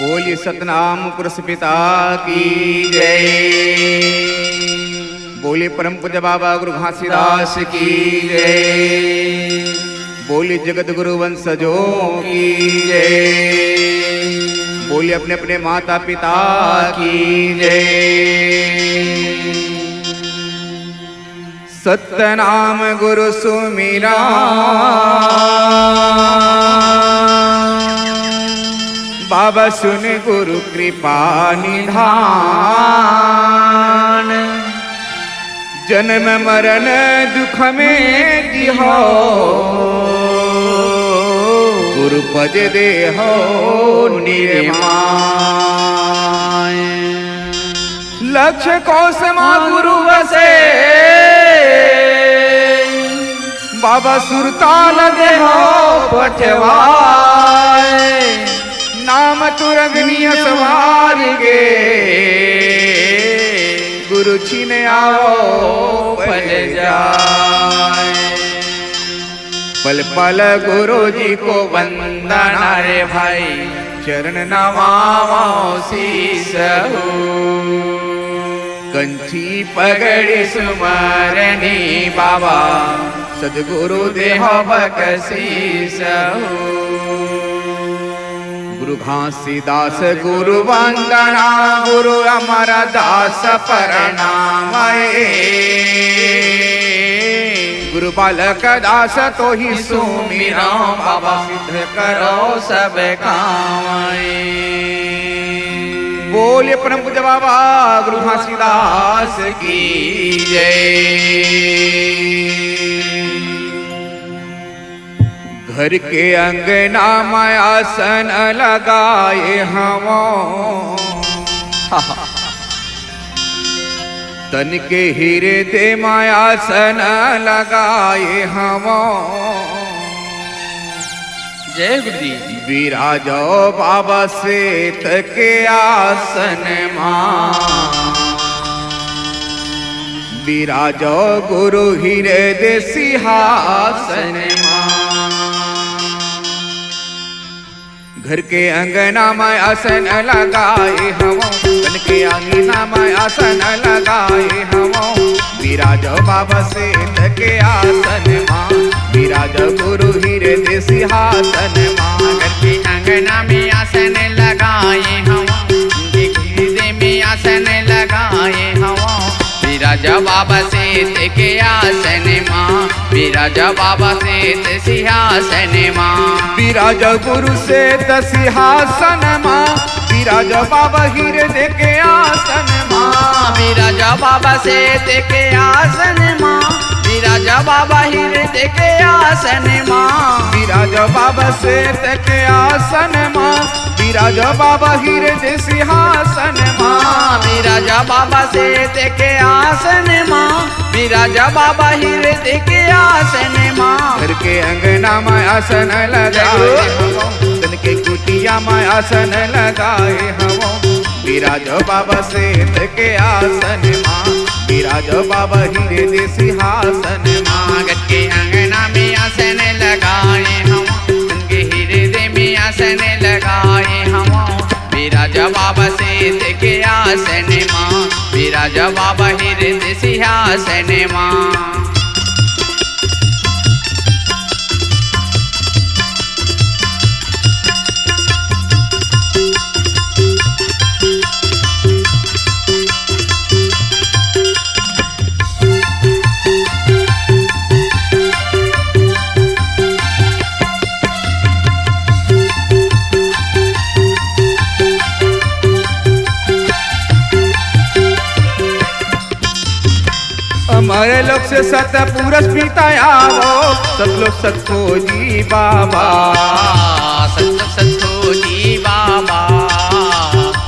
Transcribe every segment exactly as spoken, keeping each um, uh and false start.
बोलिए सतनाम पुरुष पिता की जय। बोलिए परम पूज्य बाबा गुरु घासीदास की जय। बोलिए जगत गुरु वंशजों की जय। बोलिए अपने अपने माता पिता की जय। सतनाम गुरु सुमिरा, बाबा सुन गुरु कृपा निधान। जन्म मरण दुख में जिहो, गुरु पद देहो निर्माण। लक्ष कोस मा गुरु वसे, बाबा सुरताल देहो पठवाए। नाम तुरंग नियस मार्गे, गुरु छिन आवो पल जाए। पल पल गुरु जी को वंदना रे भाई, चरण नवावो शीस हो। कंठी पगड़ी सुमरनी बाबा, सदगुरु देहो बकसीस हो। गुरु घासीदास गुरु वंदना, गुरु अमरदास प्रणाम ए। गुरु बालक दास तोहि सुमिरौं, बाबा सिद्ध करो सब काम ए। बोलिए परम पूज्य बाबा गुरु घासीदास की जय। घर के अंगना में आसन लगाए हवों, तन के हृदय में आसन लगाए हवों। जय गुरुदेव। विराजो बाबा श्वेत के आसन मा, विराजो गुरु हृदय सिंहासन मा। घर के अंगना में आसन लगाए हवों, तन के अंगना में आसन लगाए हवों। विराजो बाबा श्वेत के आसन मा, विराजो गुरु हृदय सिंहासन मा। घर के अंगना में आसन लगाए हवों, हृदय में आसन लगाए हवों। विराज बाबा श्वेत के आसन मा, विराज बाबा श्वेत सिंहासन मा। विराज गुरु श्वेत सिंहासन मा, विराज बाबा हृदय के आसन मा। विराज बाबा श्वेत के आसन मा, विराज बाबा हृदय के आसन मा। विराज बाबा श्वेत के आसन मा, विराज बाबा हृदय सिंहासन मा। विराज बाबा श्वेत के आसन मा, विराज बाबा हृदय के आसन मा। घर के अंगना में आसन लगाए हवों, तन के कुटिया में आसन लगाए हवों। विराज बाबा श्वेत के आसन मा, विराज बाबा हृदय सिंहासन मा। घर के अंगना में आसन लगाए हवों, तन के हृदय में आसन लगाए हवों। विराज बाबा श्वेत के आसन मा, विराज बाबा हृदय सिंहासन मा। अमर लोक से सतपुरुष पिता आवो, सतलोक सतखोजी बाबा। सतलोक सतखोजी बाबा,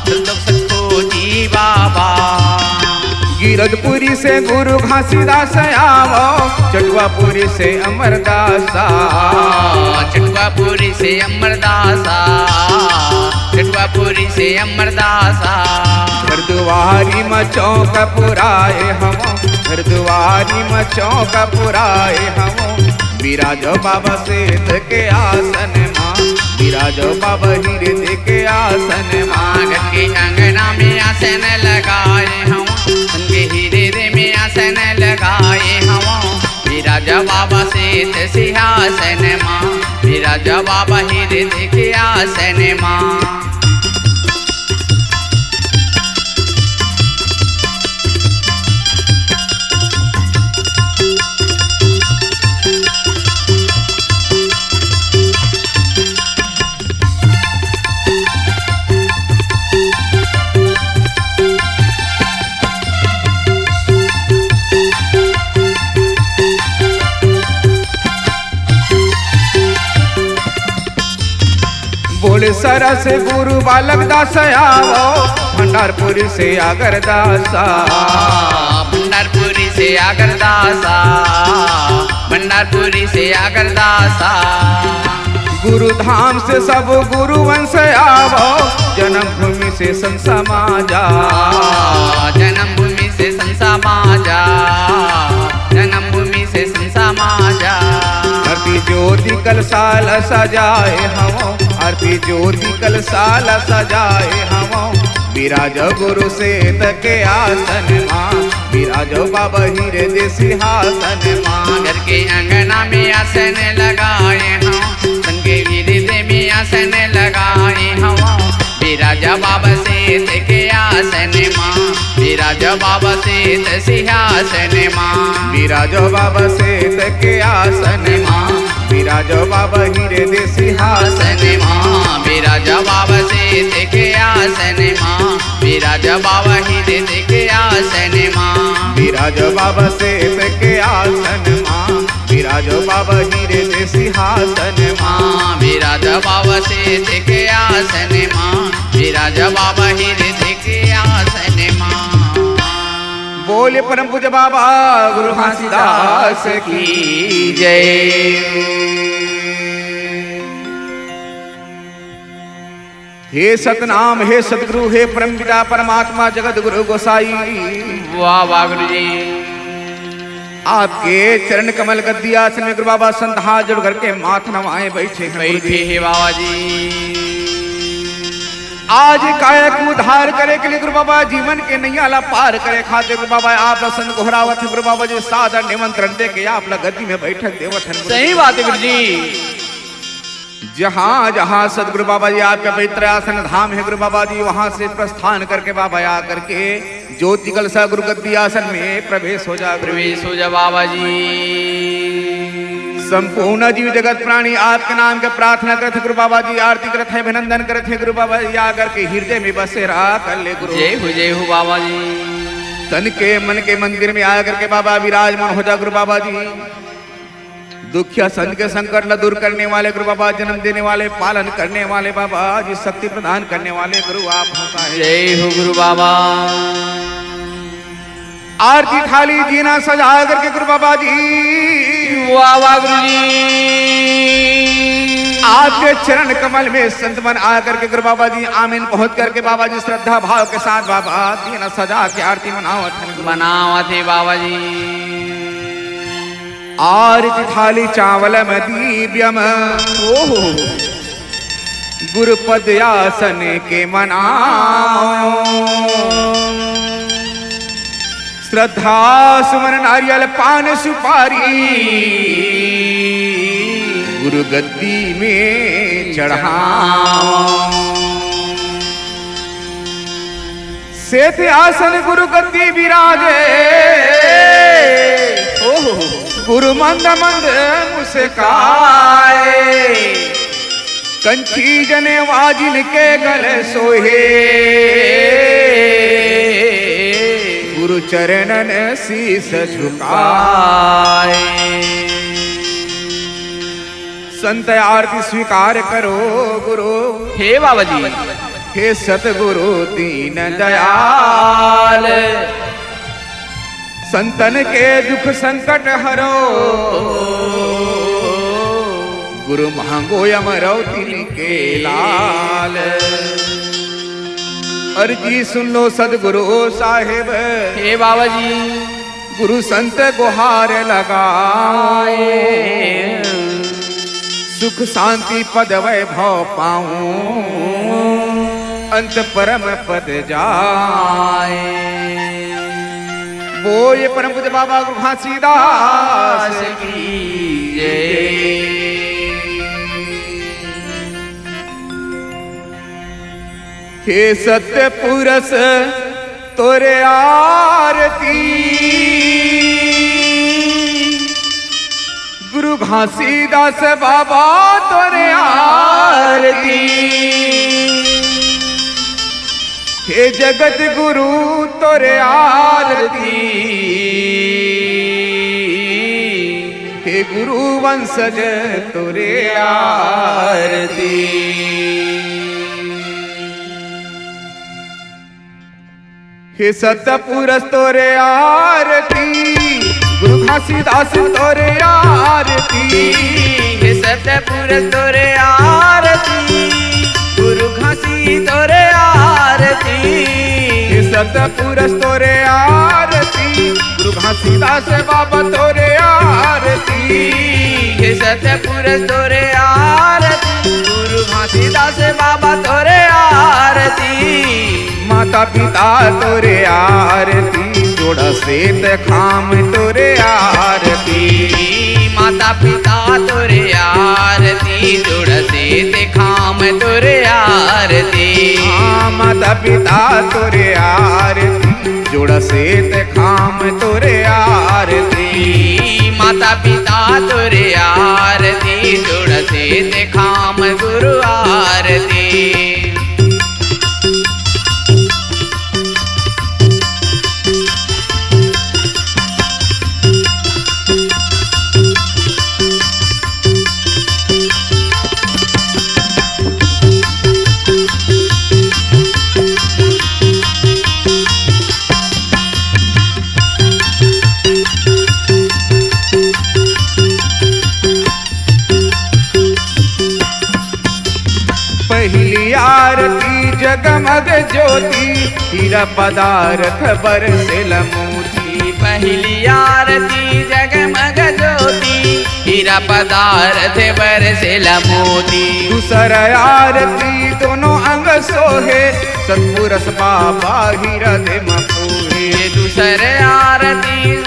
सतलोक सतखोजी बाबा। गिरदपुरी से गुरु घासीदास आवो, चटुआपुरी से अमरदासा। चटुआपुरी से अमरदासा, चटुआपुरी से अमरदासा। हरदुआरी म चौक पुराए हवों, हरदुआरी म चौक पुराए हवों। विराज बाबा श्वेत के आसन मा, विराजो बाबा हिरदे के आसन मा। माँ घर के अंगना में आसन लगाए हवँ, उनके हिरदे में आसन लगाए हवँ। विराज बाबा सीत सिंहासन मा, विराज बाबा हिरदे के आसन मा। बोले सरस गुरु बालक दास आवो, भंडारपुरी से आगरदासा। भंडारपुरी से आगरदासा, भंडारपुरी से आगरदासा। गुरु धाम से सब गुरु वंश आवो, जन्मभूमि से संत समाजा। जन्मभूमि से संत समाजा, जन्मभूमि से संत समाजा। आरती ज्योति कलसा ल सजाए हवँ, आरती ज्योति कलसा ल सजाए हवँ। विराज गुरु सीत के आसन मा, विराज बाबा हिरदे सिंहासन मा। घर के अंगना में आसन लगाए हवँ, संगे हिरदे में आसन लगाए हवँ। विराज बाबा सीत के आसन मा, विराज बाबा सीत सिंहासन मा। विराज बाबा सीत के आसन मा, विराज बाबा हिरदे सिंहासन मा। विराज बाबा सीत के आसन मा, विराज बाबा हिरदे के आसन मा। विराज बाबा सीत के आसन मा, विराज बाबा हिरदे सिंहासन मा। विराज बाबा सीत के आसन मा, विराज बाबा हिरदे के आसन मा। बोले परम पूज्य बाबा गुरु घासीदास की जय। हे सतनाम, हे सतगुरु, हे परम पिता परमात्मा जगत गुरु गोसाई। वाह, वाह गुरु जी। आपके चरण कमल गद्दी आसन में गुरु बाबा संत हाथ जोड़ करके माथ नवाए बैठे हैं गुरु जी। बैठे हैं बाबा जी। आज काया के उद्धार करे के लिए गुरु बाबा, जीवन के नैया ला पार करे खातिर गुरु बाबा आप ला संत गोहरावत है गुरु बाबा जी, सादर निमंत्रण दे के आप ला गद्दी में बैठक देवत है गुरु जी। सही बात है गुरु जी। जहाँ जहाँ सतगुरु बाबा जी आपके पवित्र आसन धाम है गुरु बाबा जी, वहाँ से प्रस्थान करके बाबा आ करके ज्योति कलसा गुरु गद्दी आसन में प्रवेश हो जा गुरु। प्रवेश हो जा बाबा जी। संपूर्ण जीव जगत प्राणी आपके नाम के प्रार्थना करत गुरु बाबा जी, आरती करत है, अभिनंदन करत है गुरु बाबा जी, आ करके हृदय में बसेरा कर ले गुरु। जय हो, जय हो बाबा जी। तन के मन के मंदिर में आ करके बाबा विराजमान हो जा गुरु बाबा जी। दुखिया संत के संकट ला दूर करने वाले गुरु बाबा, जन्म देने वाले, पालन करने वाले बाबा जी, शक्ति प्रदान करने वाले गुरु आप होता है। जय हो गुरु बाबा। आरती थाली जीना सजा करके गुरु बाबा जी, वाह वाह गुरु जी। आपके चरण कमल में संत मन आ करके गुरु बाबा जी आमीन पहुंच करके बाबा जी श्रद्धा भाव के साथ बाबा जीना सजा के आरती मनावत है। मनावत है बाबा जी। आरती थाली चावलम दीव्यम ओहो। गुरुपद आसन के मनाओ। श्रद्धा सुमन नारियल पान सुपारी गुरु गद्दी में चढ़ाओ। श्वेत आसन गुरु गद्दी विराजे। ओहो। गुरु मंद मंद मुस्काए। कंची जनेवा जिनके गल सोहे। गुरु चरणन शीश झुकाए। संत आरती स्वीकार करो गुरु। हे बाबा जी। हे सतगुरु दीन दयाल, संतन के दुख संकट हरो, गुरु मांगो अमरौतिन के लाल। अर्जी सुन लो सतगुरु साहेब। हे बाबा जी। गुरु संत गुहार लगाए। सुख शांति पद वैभव पाऊं, अंत परम पद जाए। बोलिए परम पूज्य बाबा गुरु घासीदास की जय। हे सत्य पुरुष तोरे आरती, गुरु घासीदास बाबा तोरे आरती, हे जगत गुरु तोरे आरती, हे गुरु वंशज तोरे आरती। हे सतपुरुष तोरे आरती, गुरु घासीदास तोरे आरती। हे सतपुरुष तोरे आरती, गुरु घासी तोरे आरती। हे सतपुरुष तोरे आरती, गुरु घासीदास बाबा तोरे आरती। हे सतपुरुष तोरे आरती, गुरु घासीदास बाबा तोरे आरती। माता पिता तोरे आरती, जोड़ा सेत खाम तोरे आरती। माता पिता तोरे आरती, जोड़ा सेत खाम तोरे आरती। हाँ, माता पिता तोरे आरती, जोड़ा सेत खाम तोरे आरती। माता पिता तोरे आरती, जोड़ा सेत खाम गुरु आरती। पहिली आरती जगमग ज्योति, हीरा पदारथ बरसेल मोती। पहिली आरती जगमग ज्योति, हीरा पदारथ बरसेल मोती। दूसर आरती दोनों अंग सोहे, सतपुरुष बाबा हृदय म पोहे। दूसर आरती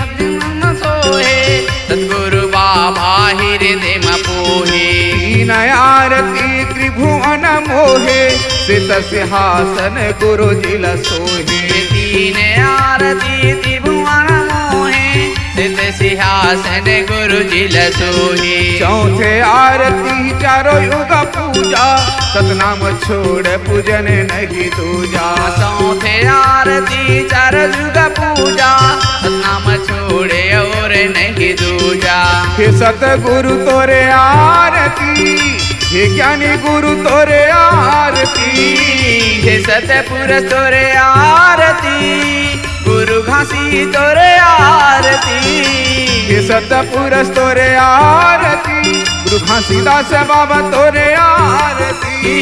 सोहे, सतगुरु बाबा हृदय म पोहे। तीन आरती त्रिभुवन मोहे, सित सिंहासन गुरु जी ल सोहे। तीन आरती त्रिभुवन मोहे, सित सिंहासन गुरु जी ल सोहे। चौथे आरती चारों युग पूजा, सतनाम छोड़ पूजन नहीं दूजा। चौथे आरती चार युग पूजा, सतनाम छोड़े और नहीं दूजा। हे सतगुरु तोरे आरती, हे ज्ञानी गुरु तोरे आरती। हे सतपुरुष तोरे आरती, गुरु घासी तोरे आरती। हे सतपुरुष तोरे आरती, गुरु घासीदास बाबा तोरे आरती।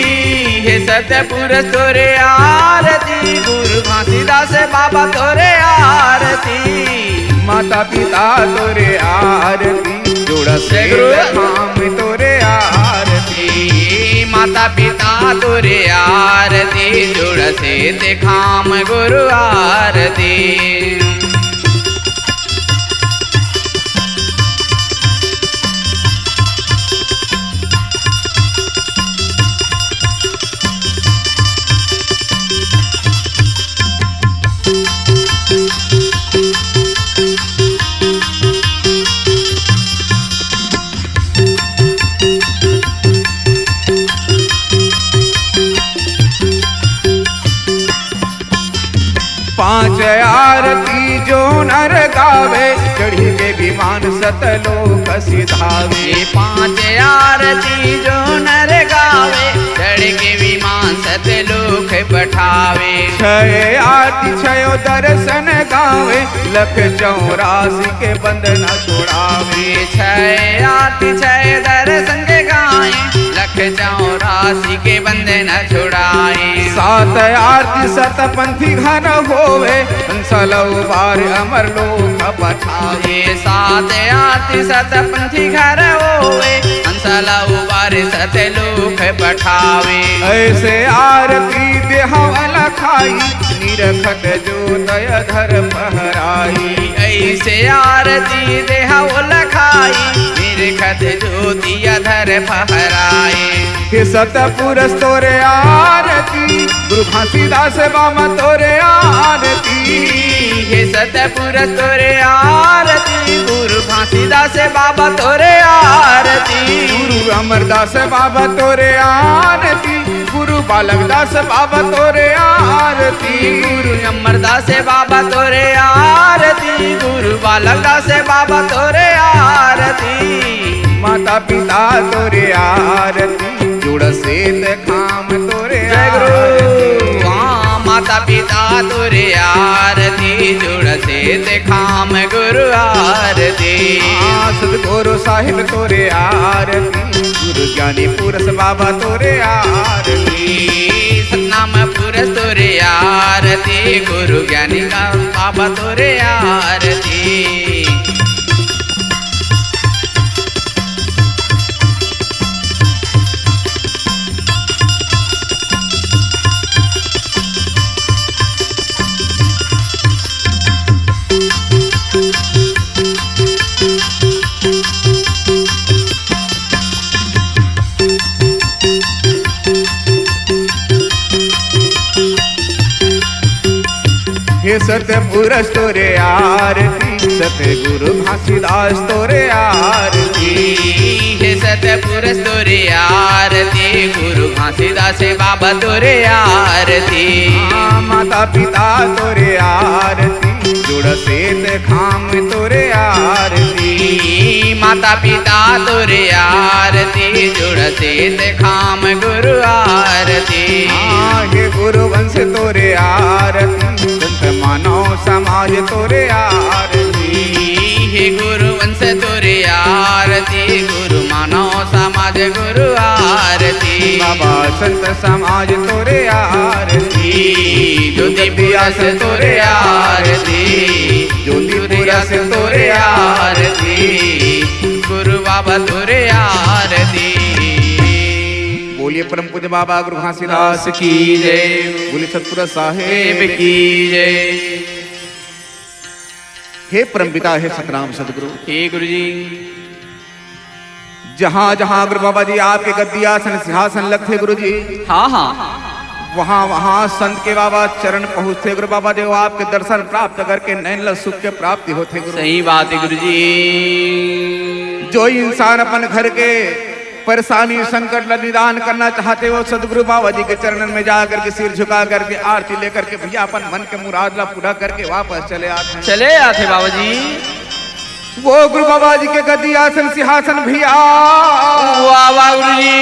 हे सतपुरुष तोरे आरती, गुरु घासीदास बाबा तोरे आरती। माता पिता तोरे आरती, जोड़ा सेत खाम तोरे आरती। माता पिता तोरे आरती, जोड़ा सेत खाम गुरु आरती। पांच आरती जो नर गावे, चढ़ी के विमान सतलोक सिधावे। पांच आरती जो नर गावे, चढ़ के विमान सतलोक पठावे। छह आरती छयो दर्शन गावे, लख चौरासी के बंधन छुड़ावे। छह आरती छह दर्शन के गाए, लख चौरासी के बंधन छुड़ाए। सात आरती सत पंथी घर होवे, हंस ल उबार अमर लोक पठावे। सात आरती सत पंथी घर होवे, हंस ल उबार सतलोक पठावे। ऐसे आरती देहवल खाई, निरखत जोत अधर फहराई। ऐसे आरती देहवल खाई, निरखत जोत अधर फहराई। हे सतपुरुष तोरे आरती, गुरु घासीदास बाबा तोरे आरती। हे सतपुरुष तोरे आरती, गुरु घासीदास बाबा तोरे आरती। गुरु अमरदास बाबा तोरे आरती, गुरु बालक दास बाबा तोरे आरती। गुरु अमरदास बाबा तोरे आरती, गुरु बालक दास बाबा तोरे आरती। माता पिता तोरे आरती, जुड़ सेत खाम तोरे जय गुरु। आरती। हाँ, माता पिता तोरे आरती, जुड़ सेत खाम गुरु आरती। हाँ, सतगुरु साहिब तोरे आरती, गुरु ज्ञानी पुरुष बाबा तोरे आरती। सतनाम पुरुष तोरे आरती, गुरु ज्ञानी का बाबा तोरे आरती। हे सतपुरुष तोरे आरती, सतगुरु घासीदास तोरे आरती। हे सतपुरुष तोरे आरती, गुरु घासीदास बाबा तोरे आरती। हाँ, माता पिता तोरे आरती, जुड़ सेत खाम तोरे आरती। माता पिता तोरे आरती, जुड़ सेत खाम गुरु आरती। हाँ, हे गुरु वंश तोरे आरती, संत मानव समाज तोरे आरती। हे गुरु वंश तोरे आरती, गुरु मानव समाज गुरु आरती। बाबा संत समाज तोरे आरती, ज्योति पुरस तोरे आरती, ज्योति पुरस तोरे आरती, गुरु बाबा तोरे आरती। बोलिए परम पूज्य बाबा गुरु घासीदास दास की जय। बोलिए सतपुरुष साहेब की जय। हे परमपिता, हे सतनाम सतगुरु। हे गुरु जी। जहाँ जहाँ गुरु बाबा जी आपके गद्दी आसन सिंहासन लगथे गुरु जी, हाँ, हाँ। वहाँ वहाँ संत के बाबा चरण पहुँचथे गुरु बाबा जी, वो आपके दर्शन प्राप्त करके नैन ल सुख के प्राप्ति होथे गुरु। सही बात है गुरु जी। जो इंसान अपन घर के परेशानी संकट ला निदान करना चाहथे, वो सतगुरु बाबा जी के चरणन में जा करके सिर झुका करके आरती लेकर के भैया अपन मन के मुराद ला पूरा करके वापस चले आथे। चले आथे बाबा जी। वो गुरु बाबा जी के गद्दी आसन सिंहासन भैया। वाह, वाह, गुरु जी।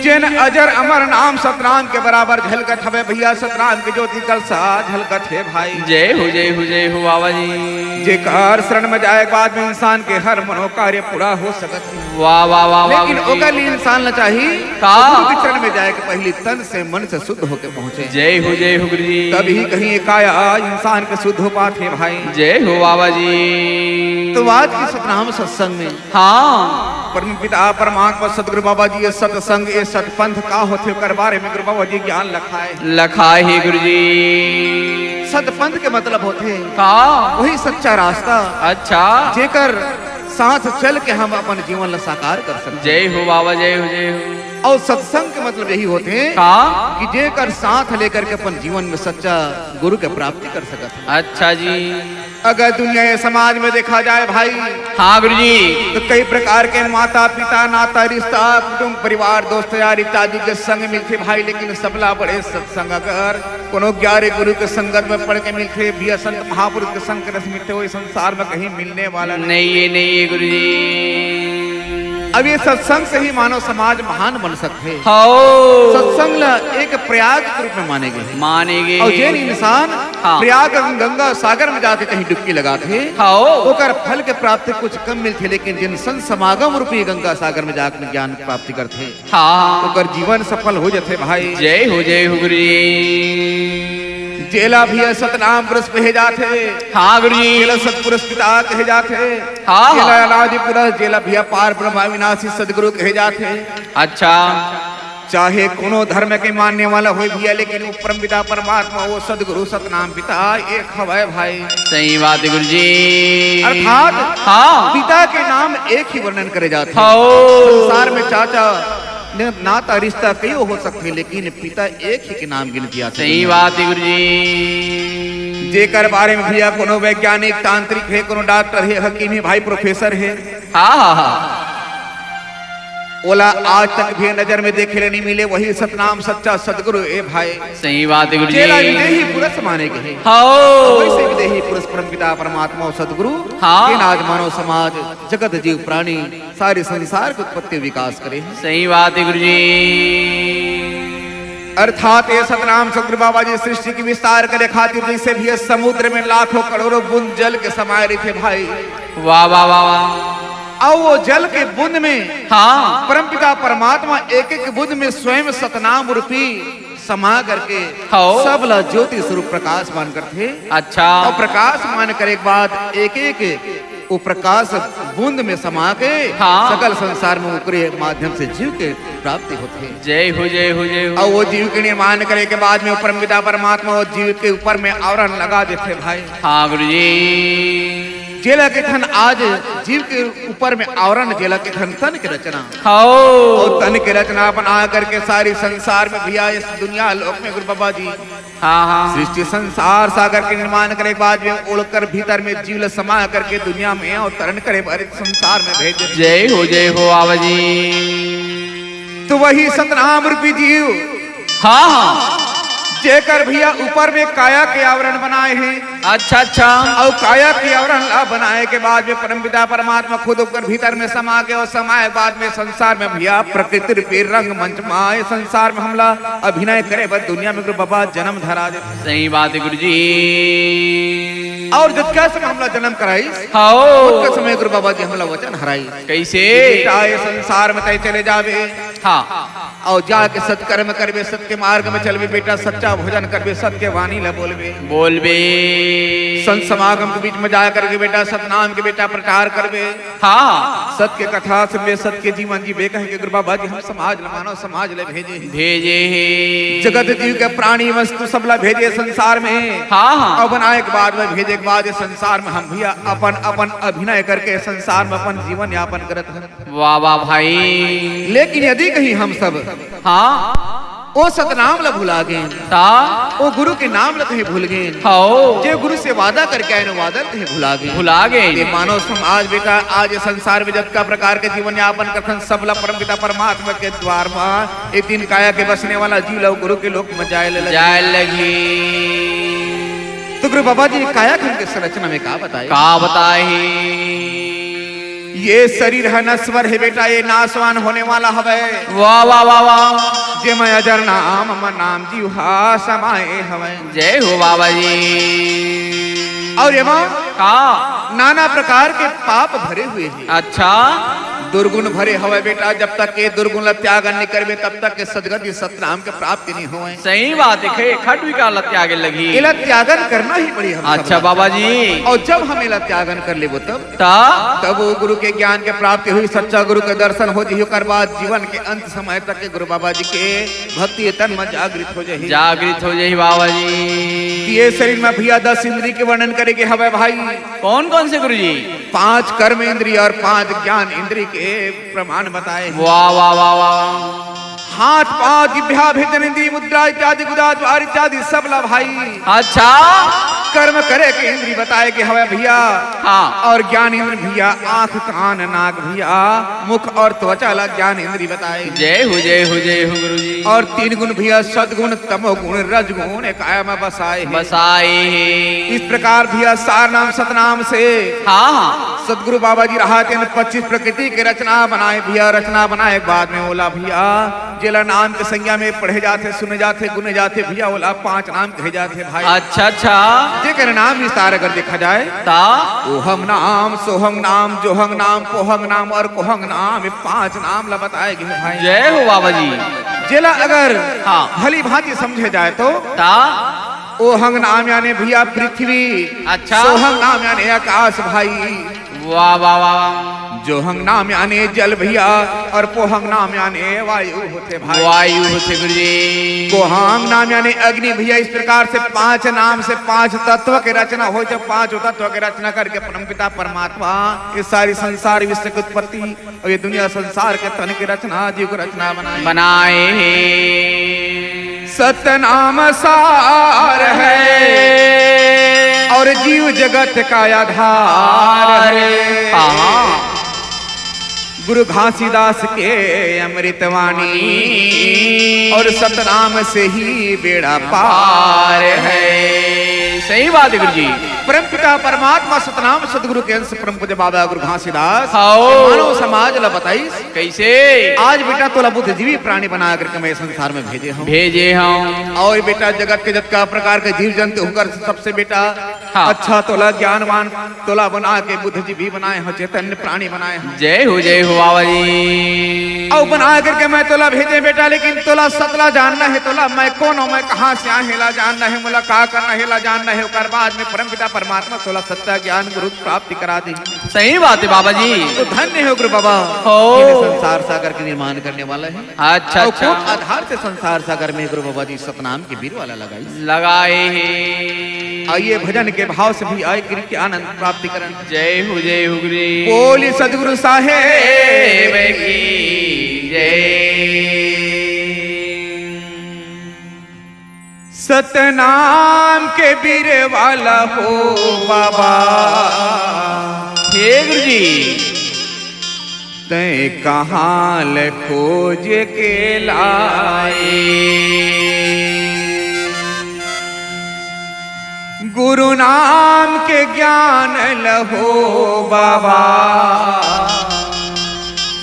जिन अजर अमर नाम सतनाम के बराबर झलकत हवे भैया, सतनाम के ज्योति कलसा झलकत हे भाई। जय हो, जय हो, जय हो बाबा जी। जेकर शरण में जाए के बाद में इंसान के हर मनोकार्य पूरा हो सकत हे। वाह, वाह, वाह, वाह, लेकिन गुरु जी। ओकर लिए इंसान ला चाही का? गुरु के चरण में जाए के पहली तन से मन से शुद्ध होके पहुंचे। जय हो, जय हो गुरु जी। तभी कहीं काया इंसान के शुद्ध हो पाथे भाई। जय हो बाबा जी। तो आज के सतनाम सत्संग में हाँ। परम पिता परमात्मा सतगुरु बाबा जी ये सत्संग, ये सतपंथ का होथे, ओकर बारे में गुरु बाबा जी ज्ञान लखाए। लखाए हे गुरु जी। सतपंथ के मतलब होथे का? वही सच्चा रास्ता। अच्छा। जेकर साथ चल के हम अपन जीवन ला साकार कर सकते। जय हो बाबा, जय हो, जय हो। और सत्संग के मतलब यही होथे का? कि जेकर साथ लेकर के अपन जीवन में सच्चा गुरु के प्राप्ति कर सकत हे। अच्छा जी। अगर दुनिया या समाज में देखा जाए भाई, हाँ गुरु जी। तो कई प्रकार के माता पिता, नाता रिश्ता, कुटुंब परिवार, दोस्त यार इत्यादि के संग मिलथे भाई, लेकिन सबला बड़े सत्संग अगर कोनो ग्यारह गुरु के संगत में पड़ के मिलथे, भैया संत महापुरुष के संग के रस मिलथे, वही संसार में कहीं मिलने वाला नहीं। नहीं, ये नहीं है गुरु जी। अब ये सत्संग से ही मानव समाज महान बन सकथे। हाओ। सत्संग ला एक प्रयाग के रूप में माने गे। माने गे। और जेन इंसान हाँ। प्रयाग गंगा सागर में जाके कहीं डुबकी लगाथे, हाओ। ओकर फल के प्राप्ति कुछ कम मिलथे, लेकिन जेन संत समागम रूपी गंगा सागर में जाके ज्ञान प्राप्ति करथे, हाँ। ओकर जीवन सफल हो जथे भाई। जय हो, जय हो गुरु जी। जेला भैया सतनाम पुरुष कहे जाथे। हाँ गुरुजी। जेला सतपुरुष पिता कहे जाथे। हाँ, हाँ। जेला अनादि पुरुष, जेला भैया पार ब्रह्म अविनाशी सदगुरु कहे जाथे। अच्छा। चाहे कोनो धर्म के मानने वाला होय भैया, लेकिन वो परम पिता परमात्मा, वो सदगुरु सतनाम पिता एक हवय भाई। सही बात है गुरुजी। अर्थात हाँ। पिता के नाम एक ही वर्णन करे जाथे। हाँ। संसार में चाचा न-, नाता रिश्ता कई हो सकथे, लेकिन पिता एक ही के नाम गिनती आथे। सही बात है गुरुजी। जेकर बारे में भैया कोनो वैज्ञानिक, तांत्रिक हे, कोनो डॉक्टर हे, हकीम हे, भाई प्रोफेसर हे, हाँ, हाँ, हाँ। ओला आज तक भी नजर में देखे ले नहीं मिले, वही सतनाम सच्चा सदगुरु ए भाई। सही बात है गुरुजी। जेला विदेही पुरुष माने गे हे। हाँ। वैसे विदेही पुरुष परम पिता परमात्मा और सदगुरु, हाँ। जेन आज मानव समाज, जगत जीव प्राणी, सारे संसार के उत्पत्ति विकास करे हे। सही बात है गुरुजी। अर्थात ये सतनाम सदगुरु बाबा जी सृष्टि के विस्तार करे खातिर जैसे भी ये समुद्र में लाखों करोड़ों बूंद जल के समाये रहिथे भाई। वाह, वाह, वाह, वाह। अउ वो जल के बूंद में हाँ। परमपिता परमात्मा एक एक बूंद में स्वयं सतनाम रूपी समा करके हाँ। सब ला ज्योति स्वरूप प्रकाशमान करथे। अच्छा। अउ प्रकाशमान करे के बाद एक एक वो प्रकाश बूंद में समा के हाँ। सकल संसार में ओकरे माध्यम से जीव के प्राप्ति होथे। जय हो, जय हो, जय हो। अउ वो जीव के निर्माण करे के बाद में वो परमपिता परमात्मा वो जीव के ऊपर में आवरण लगा देथे भाई। हाँ गुरुजी। जेला कथन आज जीव के ऊपर में आवरण, जेला कथन तन के रचना। हाँ। अउ तन के रचना बना करके सारी संसार में भैया इस दुनिया लोक में गुरु बाबा जी हाँ, हाँ। सृष्टि संसार सागर के निर्माण करे के बाद में ओकर भीतर में जीव ल समा करके दुनिया में अवतरण करे बर संसार में भेजे। जय हो, जय हो बाबा जी। तो वही सतनाम रूपी जीव हाँ, हाँ। जेकर भैया ऊपर में काया के आवरण बनाए हे। अच्छा, अच्छा। अउ काया के आवरण ला बनाए के बाद में परमपिता परमात्मा खुद ओकर भीतर में समा के अउ समाए के बाद में संसार में भैया प्रकृति रूपी रंगमंच में आए संसार में हमला अभिनय करे बर दुनिया में गुरु बाबा जन्म धरा दे। सही बात है गुरुजी। अउ जतका समय हमला जन्म कराइस, हाँ। ओतका समय गुरु बाबा जी हमला वचन हराइस। कैसे? बेटा, ये संसार में तय चले जावे। हाँ। अउ जाके सत्कर्म करबे, सत्य मार्ग में चलबे बेटा, सच्चा भोजन करबे, सत्य वाणी ला बोलबे। बोलबे। संत समागम के बीच में जा करके बेटा, सतनाम के बेटा प्रचार करबे। हाँ। सत्य कथा सुनबे, सत्य जीवन जीबे, कह के गुरु बाबा जी हम समाज ला, मानव समाज ला भेजे हे। भेजे हे। जगत जीव के प्राणी वस्तु सब ला भेजे संसार में। हाँ, हाँ। अउ बनाए के बाद में भेजे के बाद ये संसार में हम भैया अपन, अपन अभिनय करके संसार में अपन जीवन यापन करत हन। वाह, वाह भाई। लेकिन यदि कहीं हम सब हाँ। ओ सतनाम ला भुला गेन, ता? ओ गुरु के नाम ला कहीं भूल गेन, हाँ। जे गुरु से वादा करके आए न, वादा ला कहीं भुला गेन। भुला गेन। ये मानव समाज बेटा, आज ये संसार में जतका प्रकार के जीवन यापन करथन, सब ला परमपिता परमात्मा के द्वार मा एक दिन काया के बसने वाला जीव ला गुरु के लोक में जाए ले लगी। जाए लगी। तो गुरु बाबा जी काया खंड के संरचना में का बताए? का बताए? ये शरीर ह नश्वर हे बेटा, ये नाशवान होने वाला हवय। वाह, वाह, वाह, वाह। जेमा अजर नाम अमर नाम जीव हा समाए हवय। जय हो बाबा जी। अउ एमा का? नाना प्रकार के पाप भरे हुए हे। अच्छा। दुर्गुण भरे हवय बेटा, जब तक ये दुर्गुण ला त्यागन नइ करबे, तब तक ये सदगति सतनाम के प्राप्ति नइ होवय। सही बात हे, खट विकार ला त्यागे लगही। एला त्यागन करना ही पड़ी हम अच्छा सब ला। बाबा जी। अउ जब हम एला त्यागन कर लेबो तब ता? तब वो गुरु के ज्ञान के प्राप्ति होही, सच्चा गुरु के दर्शन हो जही, ओकर बाद जीवन के अंत समय तक के गुरु बाबा जी के भक्ति तन में जागृत हो जही। जागृत हो जही बाबा जी। ये शरीर में भैया दस इंद्री के वर्णन करे के हवय भाई। कौन कौन से गुरु जी? पांच कर्म इंद्री और पांच ज्ञान इंद्री के प्रमाण बताए हे। वाह, वाह, वाह, वाह। हाथ, पांव, जिभ्या, भेजन इंद्री, मुद्रा इत्यादि, गुदा, ज्वार इत्यादि सब ला भाई। अच्छा। कर्म करे के इंद्री बताए के हवय भैया। हाँ। अउ ज्ञान इंद्री भैया, आंख, कान, नाक भैया, मुख अउ त्वचा ला ज्ञान इंद्री बताए। जय हो, जय हो, जय हो गुरु जी। अउ तीन गुण भैया, सदगुण, तमोगुण, रजगुण, एकाय में बसाए हे। बसाए हे। इस प्रकार भैया सार नाम सतनाम से हाँ, हाँ। सतगुरु बाबा जी रहा तेन पच्चीस प्रकृति के रचना बनाए भैया, रचना बनाए के बाद में ओला भैया जेला नाम के संज्ञा में पढ़े जाथे, सुने जाथे, गुने जाथे भैया, ओला पांच नाम कहे जाथे भाई। अच्छा, अच्छा। जेकर नाम विस्तार अगर देखा जाए ता? ओहम नाम, सोहम नाम, जोहम नाम, पोहम नाम अउ कोहम नाम, ये पांच नाम ला बताए गे भाई। जय हो बाबा जी। जेला अगर हाँ। भली भांति समझे जाए तो ता? ओहंग नाम याने भैया पृथ्वी, अच्छा। सोहंग नाम याने आकाश भाई। वाह, वाह, वाह, वाह। जोहंग नाम याने जल भैया, और पोहंग नाम याने वायु होथे भाई। वायु होथे गुरुजी। कोहंग नाम याने अग्नि भैया। इस प्रकार से पांच नाम से पांच तत्व के रचना होय, जब पांच तत्व के रचना करके परमपिता परमात्मा ये सारी संसार विश्व की उत्पत्ति और ये दुनिया संसार के तन की रचना, जीव की रचना बनाए। बनाए हे। सतनाम सार है और जीव जगत का आधार है। हाँ। गुरु घासीदास के अमृतवाणी और सतनाम से ही बेड़ा पार है। सही बात है गुरुजी। परमपिता परमात्मा सतनाम सतगुरु के अंश परम पूज्य बाबा गुरु घासीदास हाओ। मानव समाज ला बताइस। कैसे? आज बेटा तोला बुद्धिजीवी प्राणी बना करके मैं संसार में भेजे हूँ। भेजे हूँ। और बेटा जगत के जतका प्रकार के जीव जंतु होकर सबसे बेटा हाँ। अच्छा तोला ज्ञानवान तोला बना के बुद्धिजीवी बनाए हूँ, चैतन्य प्राणी बनाए हूँ। जय हो, जय हो बाबा जी। और बना करके मैं तोला भेजे बेटा, लेकिन तोला सतला जानना है, तोला मैं कौन हूँ, मैं कहाँ से आए हेला जानना है, मोला का करना हेला जानना है, ओकर बाद में परमपिता परमात्मा तोला सत्ता ज्ञान गुरु प्राप्ति करा दे। सही बात है बाबा जी। तो धन्य हो गुरु बाबा, हो। जिन्हें संसार सागर के निर्माण करने वाला है। अच्छा, और अच्छा। कौन आधार से संसार सागर में गुरु बाबा जी सतनाम के बीर वाला लगाई। लगाए हे। आइए भजन के भाव से भी आए गिर के आनंद प्राप्ति करन। जय हो, जय हो गुरु। बोली सतगुरु साहेब की जय। सतनाम के बीर वाला हो बाबा। हे गुरु जी। तैं कहाँ ले खोज के लाए। गुरु नाम के ज्ञान लहो बाबा,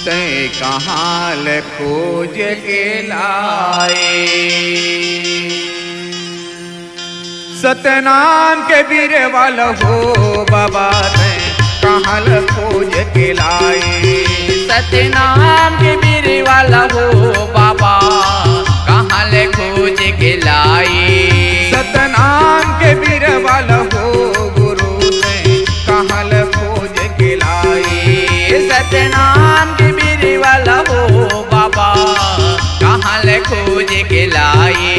तैं कहाँ ले खोज के लाए। सतनाम के बीर वाला हो बाबा, तैं कहाँ ले खोज के लाए। सतनाम के बीर वाला हो बाबा, कहाँ ले खोज के लाए। सतनाम के बीर वाला हो गुरु, तैं कहाँ ले खोज के लाए। सतनाम के बीर वाला हो बाबा, कहाँ ले खोज के लाए।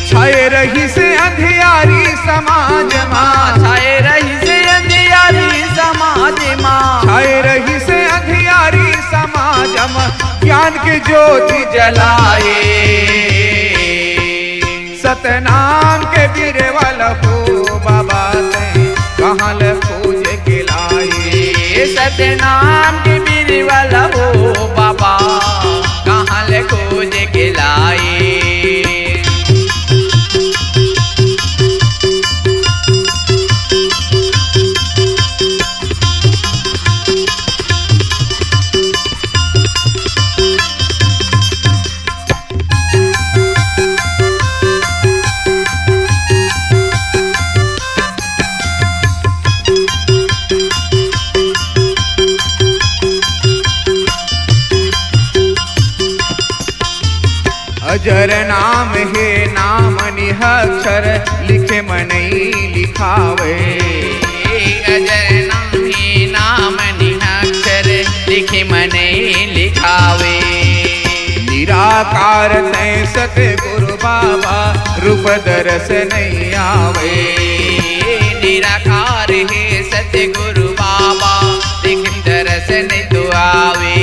छाए रहिसे अंधियारी समाज मा। छाए रहिसे अंधियारी समाज मा। छाए रहिसे अंधियारी समाज मा, ज्ञान के ज्योति जलाए। सतनाम के बीर वाला हो बाबा, तैं कहाँ ले खोज के लाए। सतनाम के बीर वाला हो बाबा, कहाँ ले खोज के लाए। अजर नाम हे नाम निहक्षर, लिखे मनई लिखावे। अजर नाम हे नाम निहक्षर, लिखे मनई लिखावे। निराकार तैं सतगुरु बाबा, रूप दरस नइ आवे। निराकार हे सतगुरु बाबा, देखे दरस नइ तो आवे।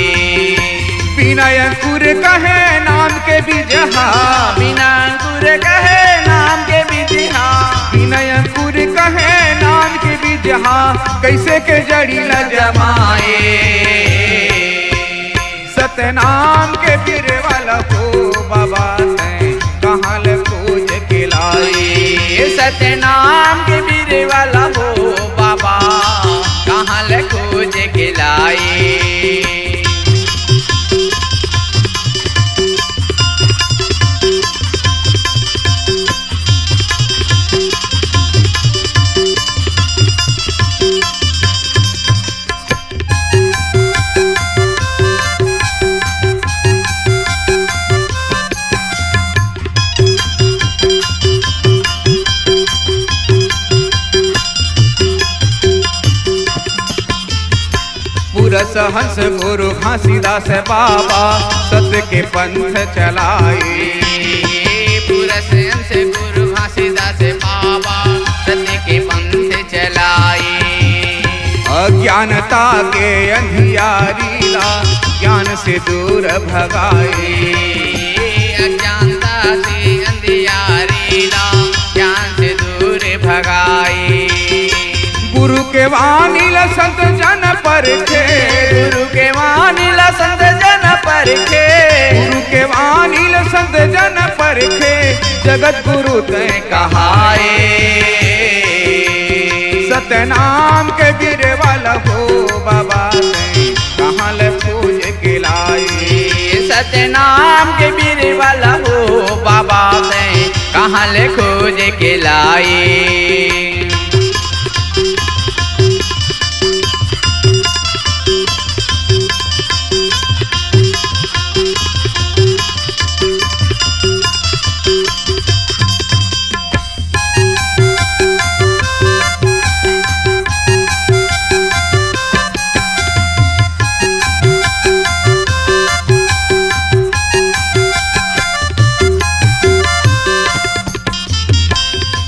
बिना अंकुर कहे नाम के बीजहा। बिना अंकुर कहे नाम के बीजहा। बिना अंकुर कहे नाम के बीजहा, कइसे के जड़ी ल जमाए। सतनाम के बीर वाला हो बाबा, तैं कहाँ ले खोज के लाए। सतनाम के बीर वाला हो बाबा, कहाँ ले खोज के लाए। गुरु घासीदास बाबा सत्य के पंथ चलाए। पूरा संत गुरु घासीदास बाबा सत्य के पंथ चलाए। अज्ञानता के अंधियारी ला ज्ञान से दूर भगाए। अज्ञानता से अंधियारी ला ज्ञान से दूर भगाए। गुरु के वाणी ला संत जन परखे। गुरु के वाणी ला संत जन परखे। गुरु के वाणी ला संत जन परखे। जगत गुरु तैं कहाए। सतनाम के बीरवा ला हो बाबा तैं कहाँ ले खोज के लाए। सतनाम के बीरवा ला हो बाबा तैं कहाँ ले खोज के लाए।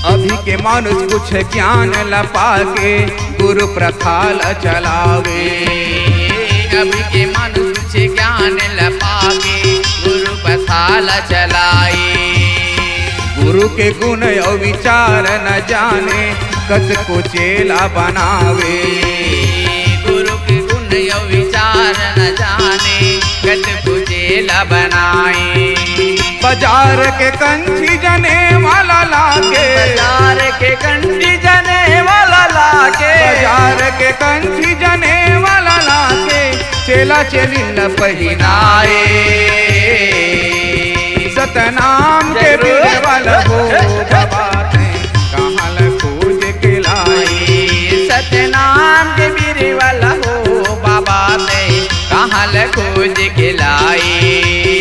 अभी के मानुष कुछ ज्ञान ल पाके गुरु प्रथा ल चलावे। अभी के मानुष कुछ ज्ञान ल पाके गुरु प्रथा ल चलाए। गुरु के गुण अउ विचार न जाने, कतको चेला बनावे। गुरु के गुण अउ विचार न जाने, कतको चेला बनाए। बाजार के कंठी जने वाला लाके। बाजार के कंठी जने वाला लाके। बाजार के कंठी जने वाला लाके। चेला चेली ल पहिनाए। सतनाम के जरूर। बीरवा ल हो बाबा तैं कहाँ ल खोज के लाए। सतनाम के बीरवा ल हो बाबा तैं कहाँ ल खोज के लाए।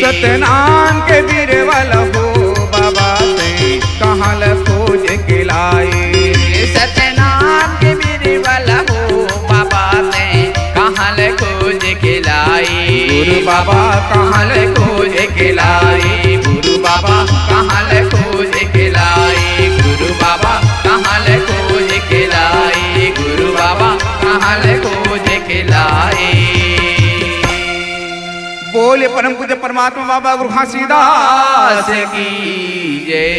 सतनाम के बीरवा ल हो बाबा तैं कहाँ ल खोज के लाए। सतनाम के बीरवा ल हो बाबा तैं कहाँ ले खोज के लाई। गुरु बाबा कहाँ ले खोज के लाई। गुरु बाबा कहाँ ले खोज के लाई। गुरु बाबा कहाँ ले खोज के लाई। गुरु बाबा कहाँ ले खोज के लाई। बोले परम पूज्य परमात्मा बाबा गुरु घासीदास की जय।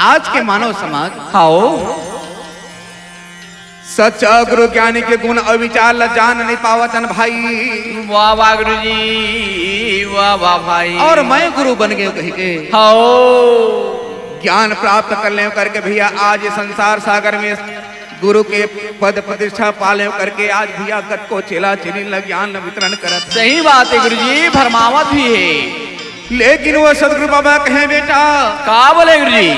आज के मानव समाज हाओ। सच्चा गुरु ज्ञानी के गुण अउ विचार ला जान नइ पावत हन भाई। वाह, वाह गुरु जी, वाह, वाह भाई। अउ मैं गुरु बन गेंव कहिके हाओ। ज्ञान प्राप्त कर लेंव करके भैया आज ये संसार सागर में गुरु के पद प्रतिष्ठा पा लेंव करके आज भैया कतको चेला चेली ला ज्ञान ला वितरण करत हे। सही बात हे गुरु जी, भरमावत भी हे। लेकिन वो सतगुरु बाबा कहे, बेटा, का बोले गुरु जी?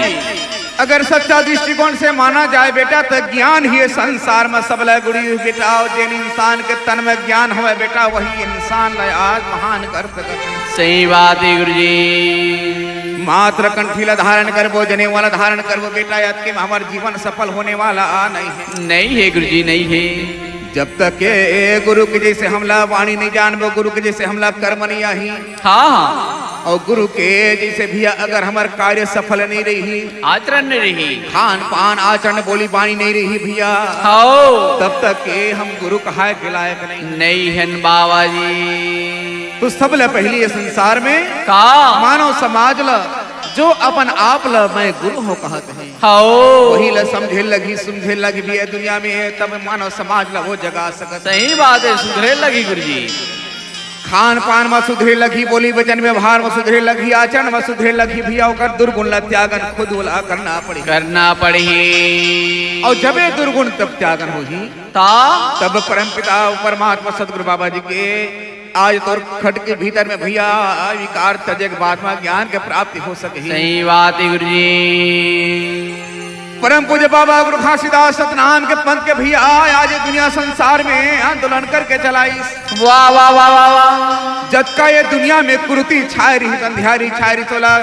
अगर सच्चा दृष्टिकोण से माना जाए बेटा, त ज्ञान ही ये संसार म सबले गुड़ी हे बेटा। अउ जेन इंसान के तन म ज्ञान हवय बेटा, वही इंसान ला आज महान कर सकत हे। सही बात हे गुरु जी। मात्र कंठी ला धारण करबो, जनेवा ला धारण करबो बेटा, अतके म हमर जीवन सफल होने वाला नइ हे। नइ हे गुरु जी, नइ हे। जब तक के गुरु के जइसे हमला वाणी नइ जानबो, गुरु के जइसे हमला कर्म नइ आही, हाँ, हाँ। अउ गुरु के जइसे भैया अगर हमर कार्य सफल नइ रही, आचरण नइ रही। खान पान आचरण बोली बाणी नइ रही भैया, हाओ। तब तक के हम गुरु कहाय के लायक नइ। नइ हन बाबा जी। तो सबले पहिली ये संसार में का? मानव समाज ला जो अपन आप ला मैं गुरु हों कहत हे, हाओ। वही ला समझे लगही, सुधरे लगही भैया दुनिया में, तब मानव समाज ला वो जगा सकत। सही बात हे, सुधरे लगही गुरु जी। खान पान म सुधरे लगही, बोली वचन व्यवहार म सुधरे लगही, आचरण म सुधरे लगही भैया, ओकर दुर्गुण ला त्यागन खुद ओला करना पड़ही। करना पड़ही। अउ जब ये दुर्गुण तब त्यागन होही, ता? तब परमपिता परमात्मा सतगुरु बाबा जी के आज तोर खट के भीतर में भैया विकार तजे के बाद में ज्ञान के प्राप्ति हो सकही। सही बात हे गुरु जी। परम पूज्य बाबा गुरु घासीदास सतनाम के पंथ के भैया आज ये दुनिया संसार में आंदोलन करके चलाइस। वाह, वाह, वाह, वाह, वाह। जतका ये दुनिया में कुरीति छाय रहिस, अंधियारी छाय रहिस, ओला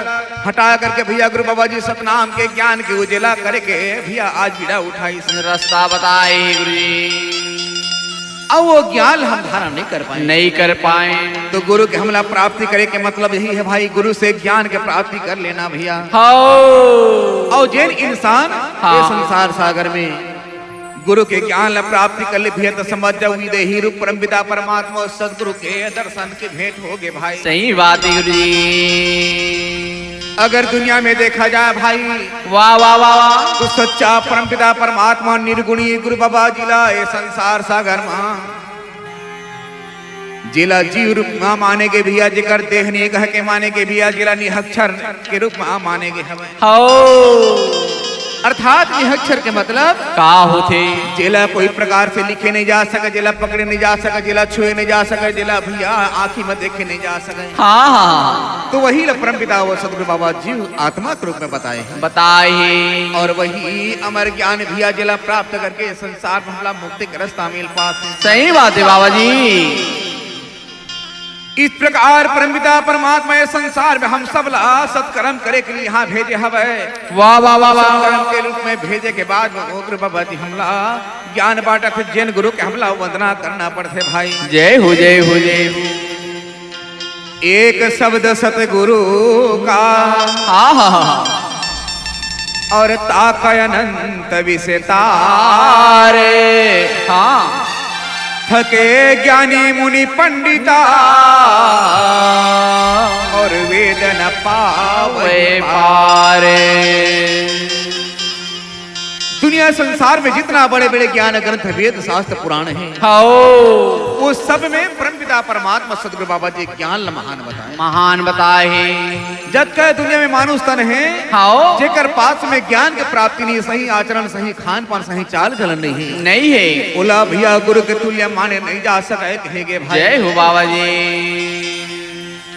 हटा करके भैया गुरु बाबा जी सतनाम के ज्ञान के उजेला करके भैया आज बीड़ा उठाइस। रस्ता बताए गुरु जी। अउ वो ज्ञान हम धारण नहीं कर पाए। नहीं कर पाए। तो गुरु के हमला प्राप्ति करे के मतलब यही है भाई, गुरु से ज्ञान के प्राप्ति कर लेना भैया। हौ। अउ जेन इंसान हाँ। ये संसार सागर में गुरु के ज्ञान ला प्राप्ति कर ले भैया, तो समझ जाओ विदेही रूप परमपिता परमात्मा और सदगुरु के दर्शन के भेंट हो गए भाई। सही बात है गुरु जी। अगर दुनिया में देखा जाए भाई, वाह, वाह, वाह, वाह। तो सच्चा परमपिता परमात्मा निर्गुणी गुरु बाबा जी ला ये संसार सागर मा जेला जीव रूप मा माने गे भैया, जेकर देह नइ कह के माने गे भैया, जेला निहक्षर के रूप मा माने गे हवय। हौ। अर्थात निहक्षर के मतलब का होथे? जेला कोई प्रकार से लिखे नहीं जा सके, जेला पकड़े नहीं जा सके, जेला छुए नहीं जा सके, जेला भैया आँखी में देखे नहीं जा सके। हाँ, हाँ। तो वही ला परमपिता वो सदगुरु बाबा जीव आत्मा के रूप में बताए हैं। बताए हैं। और वही अमर ज्ञान भैया जेला प्राप्त करके संसार में हमला मुक्ति के रास्ता मिल पाथे। सही बात है बाबा जी। इस प्रकार परमपिता परमात्मा ये संसार में हम सब ला सत्कर्म करे के लिए यहाँ भेजे हवय। वाह, वाह, वाह, वाह, वाह। सत्कर्म के रूप में भेजे के बाद में गुरु बाबा जी हमला ज्ञान बांटत हे, जेन गुरु के हमला वंदना करना पड़थे भाई। जय हो, जय हो, जय हो। एक शब्द सतगुरु का। हाँ, हाँ, हाँ, हाँ। और ताकय अनंत विस्तार। हाँ। थके ज्ञानी मुनि पंडिता, और वेद न पावै पार। दुनिया संसार में जितना बड़े-बड़े ज्ञान ग्रंथ, वेद, शास्त्र, पुराण हैं, हाओ। वो सब में परमपिता परमात्मा सदगुरु बाबा जी ज्ञान ल महान बताए। महान बताए हे। जतका दुनिया में मानुष तन हे, हाओ। जेकर पास में ज्ञान के प्राप्ति नहीं, सही आचरण, सही खान पान, सही चाल चलन नहीं हे, नहीं हे। ओला भैया गुरु के तुल्य माने नहीं जा सके, कहे गे भाई। जय हो बाबा जी।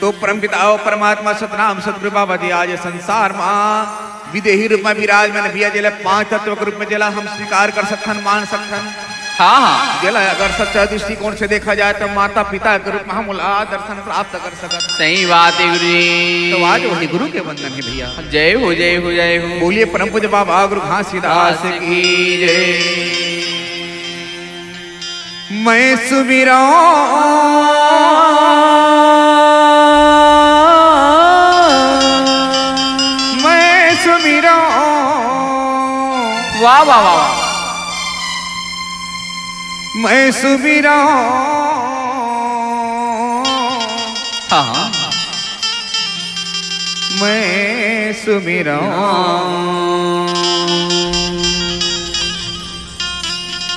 तो परमपिता अउ परमात्मा सतनाम सतगुरु बाबा जी आज संसार मा विदेही रूप में विराजमान भैया, जेला पांच तत्व के रूप में जेला हम स्वीकार कर सकथन, मान सकथन। हाँ, हाँ। जेला अगर सच्चा दृष्टिकोण से देखा जाए तो माता पिता के रूप में हम ओला दर्शन प्राप्त कर सकत। सही बात है गुरु जी। तो आज वही गुरु के वंदन है भैया। जय हो, जय हो, जय हो। बोलिए परम पूज्य बाबा गुरु घासीदास की जय। मैं सुमिरौं, मैं सुमिरौं। वाह, वाह, वाह, वाह। मैं सुमिरौं। हाँ, हाँ। मैं सुमिरौं।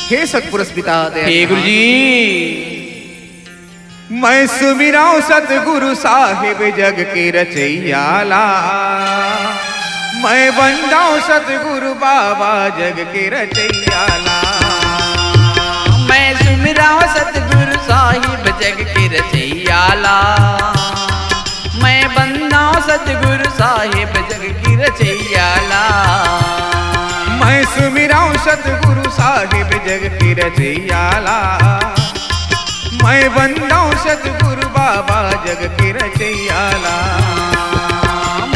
हे सतपुरुष पिता दयाल हे गुरु जी। मैं सुमिरौं सतगुरु साहिब जग के रचइया ला। मैं बंदौं सतगुरु बाबा जग के रचइया ला। मैं सुमिरौं सतगुरु साहिब जग के रचइया ला। मैं बंदौं सतगुरु साहिब जग के रचइया ला। मैं सुमिरौं सतगुरु साहिब जग के रचइया ला। मैं बंदौं सतगुरु बाबा जग के रचइया ला।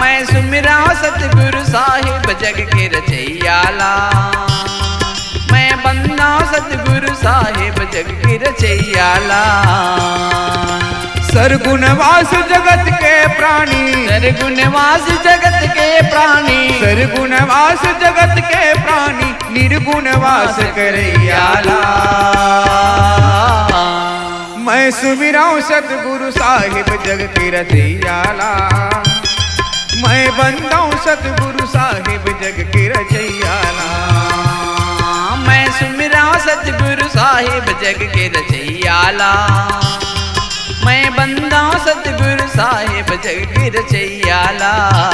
मैं सुमिरौं सतगुरु साहिब जग के रचइया ला। मैं बंदौं सतगुरु साहिब जग के रचइया ला। सरगुनवास जगत के प्राणी। सरगुनवास जगत के प्राणी। सरगुनवास जगत के प्राणी। निर्गुणवास करइया ला। मैं सुमिरौं सतगुरु साहिब जग के रचइया ला। मैं बंदौं सतगुरु साहिब जग के रचइया ला। मैं सुमिरौं सतगुरु साहिब जग के रचइया ला। मैं बंदौं सतगुरु साहिब जग के रचइया ला।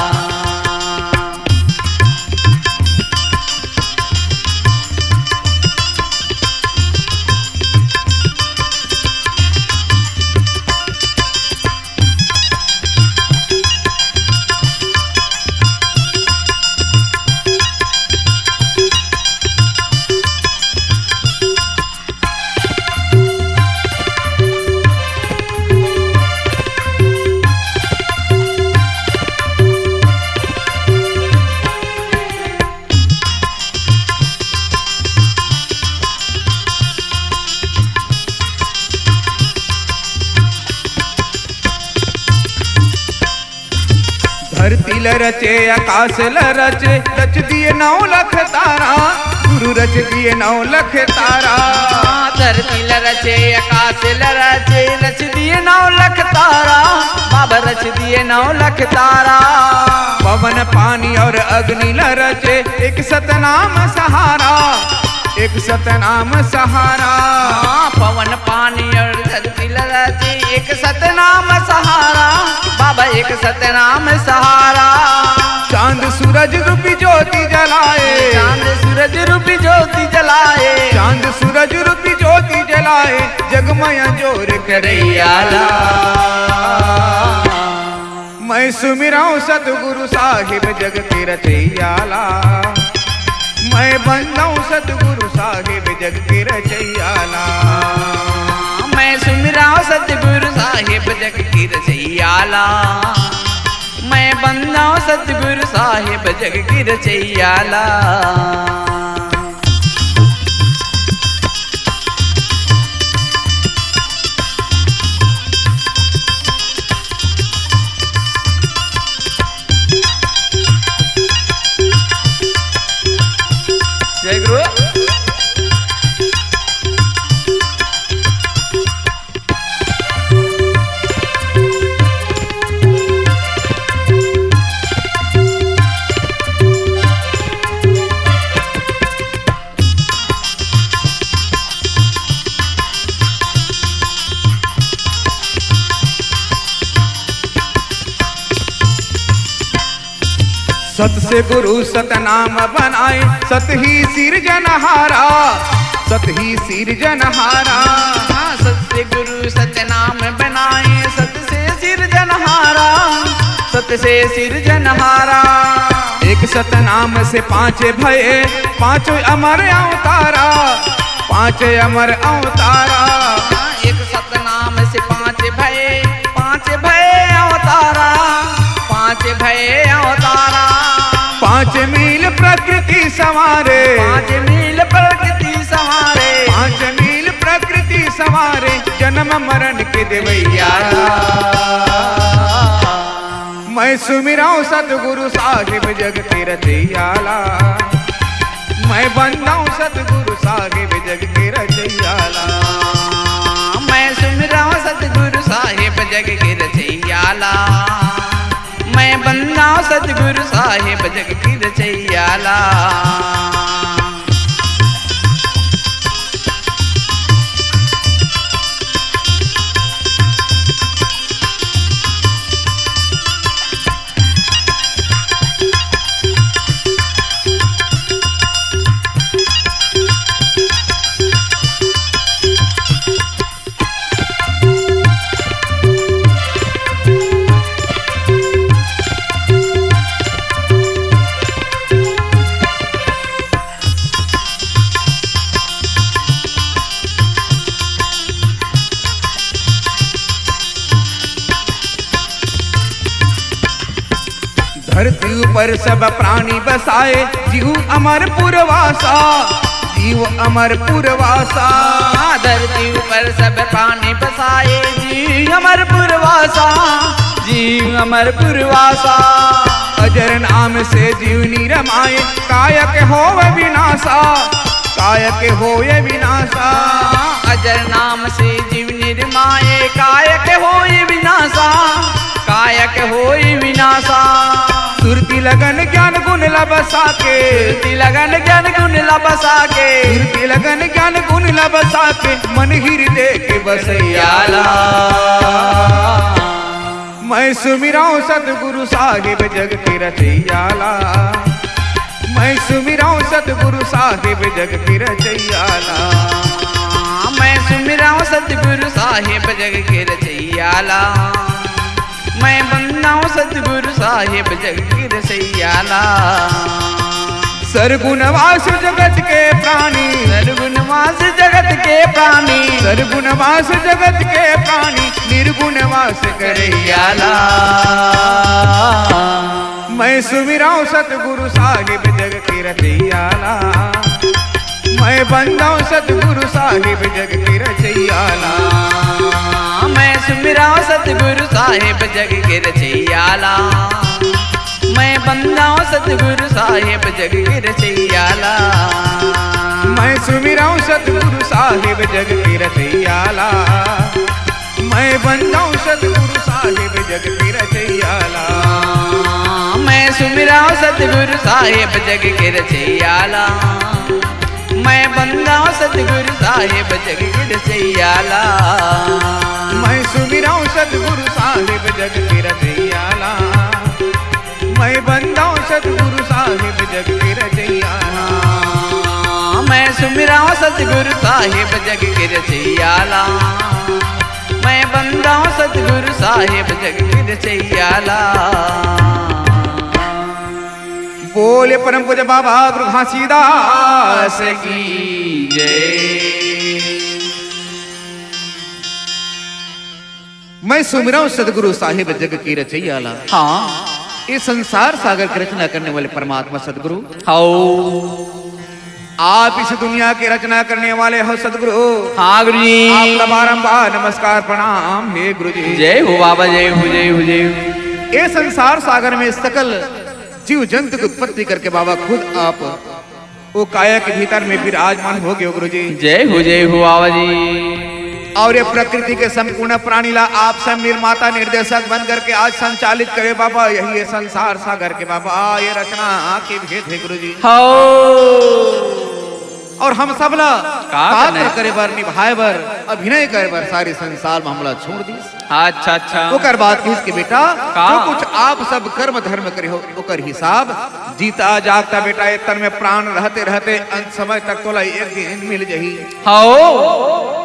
धरती ल रचे, आकाश ल रचे, रच दिए नौ लख तारा, गुरु रच दिए नौ लख तारा। धरती ल रचे, आकाश ल रचे, रच दिए नौ लख तारा, बाबा रच दिए नौ लख तारा। पवन, पानी और अग्नि ल रचे, एक सतनाम सहारा, एक सतनाम सहारा। हाँ, पवन, पानी और धरती ल रचे, एक सतनाम सहारा, बाबा एक सतनाम सहारा। चांद सूरज रूपी ज्योति जलाए, चांद सूरज रूपी ज्योति जलाए, चांद सूरज रूपी ज्योति जलाए, जगमय जोर करैया ला। मैं सुमिरौं सतगुरु साहिब जग के रचैया ला, मैं बंदौं सतगुरु साहिब जग के रचैया ला। मैं सुमिरौं सतगुरु साहिब जग के रचैया ला, मैं बंदौं सतगुरु साहिब जग के रचैया ला। जय गुरु। सत से गुरु सतनाम बनाए, सत ही सिरजनहारा, सत ही सिरजनहारा। हाँ, सत से गुरु सतनाम बनाए, सत से सिरजनहारा, सत से सिरजनहारा। एक सतनाम से पांच भये, पांचों अमर अवतारा, पांच अमर अवतारा। हाँ, एक सतनाम से पांच भये, पांच भये अवतारा, पांच भये अवतारा। पांच मिल प्रकृति संवारे, पांच मिल प्रकृति संवारे, पांच मिल प्रकृति संवारे, जन्म मरण के देवैया। मैं सुमिरौं सतगुरु साहिब जग के रचैया ला, मैं बंदौं सतगुरु साहिब जग के रचैया ला। मैं सुमिरौं सतगुरु साहिब जग के रचैया ला, मैं बंदौं सतगुरु साहिब जग के रचैया ला। धरती ऊपर सब प्राणी बसाए, जीव अमर पुरवासा, जीव अमर पुरवासा। धरती ऊपर सब प्राणी बसाए, जीव अमर पुरवासा, जीव अमर पुरवासा। अजर नाम से जीव निरमाए, कायक होव विनासा, कायक होय विनासा। अजर नाम से जीव निरमाए, कायक होय विनासा, कायक होय विनासा। सुरती लगन ज्ञान गुण ला बसा के, सुरती लगन ज्ञान गुण ला बसा के, सुरती लगन ज्ञान गुण ला बसा के, मन हृदय के बसैया ला। मैं सुमिरौं सतगुरु साहिब जग के रचैया ला, मैं सुमिरौं सतगुरु साहिब जग के रचैया ला। मैं सुमिरौं सतगुरु साहिब जग के रचैया ला, मैं बंदौं सतगुरु साहिब जग के रचैया ला। सरगुणवास जगत के प्राणी, सरगुणवास जगत के प्राणी, सरगुणवास जगत के प्राणी, निर्गुणवास करैया ला। मैं सुमिरौं सतगुरु साहिब जग के रचैया ला, मैं बंदौं सतगुरु साहिब जग के रचैया ला। मैं सुमिरौं सतगुरु साहिब जग के रचैया ला। बंदंव सतगुरु साहेब जग के रचइया ला। मैं सुमिरंव सतगुरु साहेब जग के रचइया ला। मैं बंदंव सतगुरु साहेब जग के रचइया ला। मैं सुमिरंव सतगुरु साहेब जग के रचइया ला। मैं बंदंव सतगुरु साहेब जग के रचइया ला। मैं सुमिरंव सतगुरु साहेब जग के रचइया ला। मैं बंदंव सतगुरु साहेब जग के रचइया ला। मैं सुमिरंव सतगुरु साहेब जग के रचइया ला। मैं बंदंव सतगुरु साहेब जग के रचइया ला। बोले परम पूज्य बाबा गुरु घासीदास की जय। मैं सुमिरंव सतगुरु साहेब जग के रचइया ला। हाँ। ये संसार सागर की रचना करने वाले परमात्मा सतगुरु। हाओ। आप इस दुनिया की रचना करने वाले हो सतगुरु। हाँ गुरु जी। आपला बारंबार नमस्कार प्रणाम हे गुरु जी। जय हो बाबा, जय हो, जय हो, जय हो। ये संसार सागर में सकल जीव जंतु की उत्पत्ति करके बाबा खुद आप वो काया के भीतर में विराजमान हो गए हो गुरु जी। जय हो, जय हो बाबा जी। और ये प्रकृति के संपूर्ण प्राणी ला आप सब निर्माता निर्देशक बन करके आज संचालित करे बाबा, यही ये संसार सागर के बाबा, ये रचना के भेद हे गुरु जी। हाओ। और हम सब ला का पात्र करना हे? करे बर, निभाए बर, अभिनय करे बर सारी संसार में हमला छोड़ दिस। अच्छा, अच्छा। ओकर बाद किहिस के बेटा, का? जो कुछ आप सब कर्म धर्म करे हो, ओकर हिसाब जीता जागता बेटा, ये तन में प्राण रहते रहते अंत समय तक तोला एक दिन मिल जही। हाओ।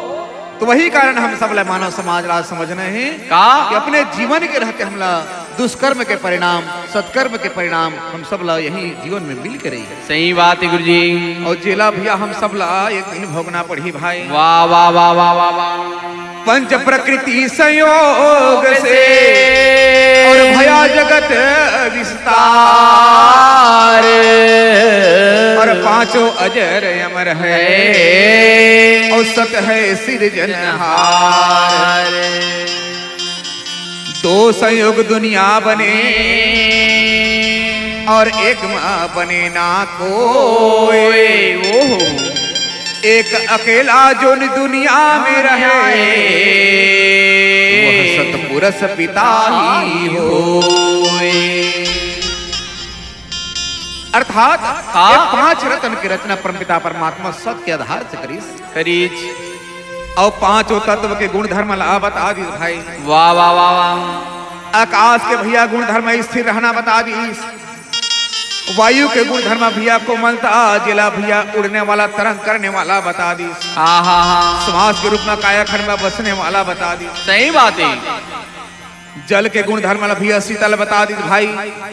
तो वही कारण हम सब ला मानव समाज ला समझना हे का? कि अपने जीवन के रहते हमला दुष्कर्म के परिणाम, सत्कर्म के परिणाम हम सब ला यही जीवन में मिल के रही। सही बात हे गुरु जी। और जेला भैया हम सब ला एक दिन भोगना पड़ही भाई। वाह, वाह, वाह, वाह, वाह, वाह। पंच प्रकृति संयोग से और भया जगत विस्तार। और पांचों अजर अमर है और सत है सिरजनहार। दो संयोग दुनिया बने और एक माँ बने ना कोई। ओहो। एक अकेला जोन दुनिया में रहे, वह सतपुरुष पिता ही होए। अर्थात हाँ। ये पांच रतन की रचना परमपिता परमात्मा सत के आधार से करीस। करीस। और पांचों तत्व के गुण धर्म ला बता दीस भाई। वाह, वाह, वाह, वाह। आकाश के भैया गुण धर्म स्थिर रहना बता दीस। वायु के गुण धर्म भैया कोमलता, जेला भैया उड़ने वाला, तरंग करने वाला बता दीस। हाँ, हाँ, हाँ। श्वास के रूप में कायाखंड में बसने वाला बता दीस। सही बात हे। जल के गुण धर्म ला भैया शीतल बता दीस भाई।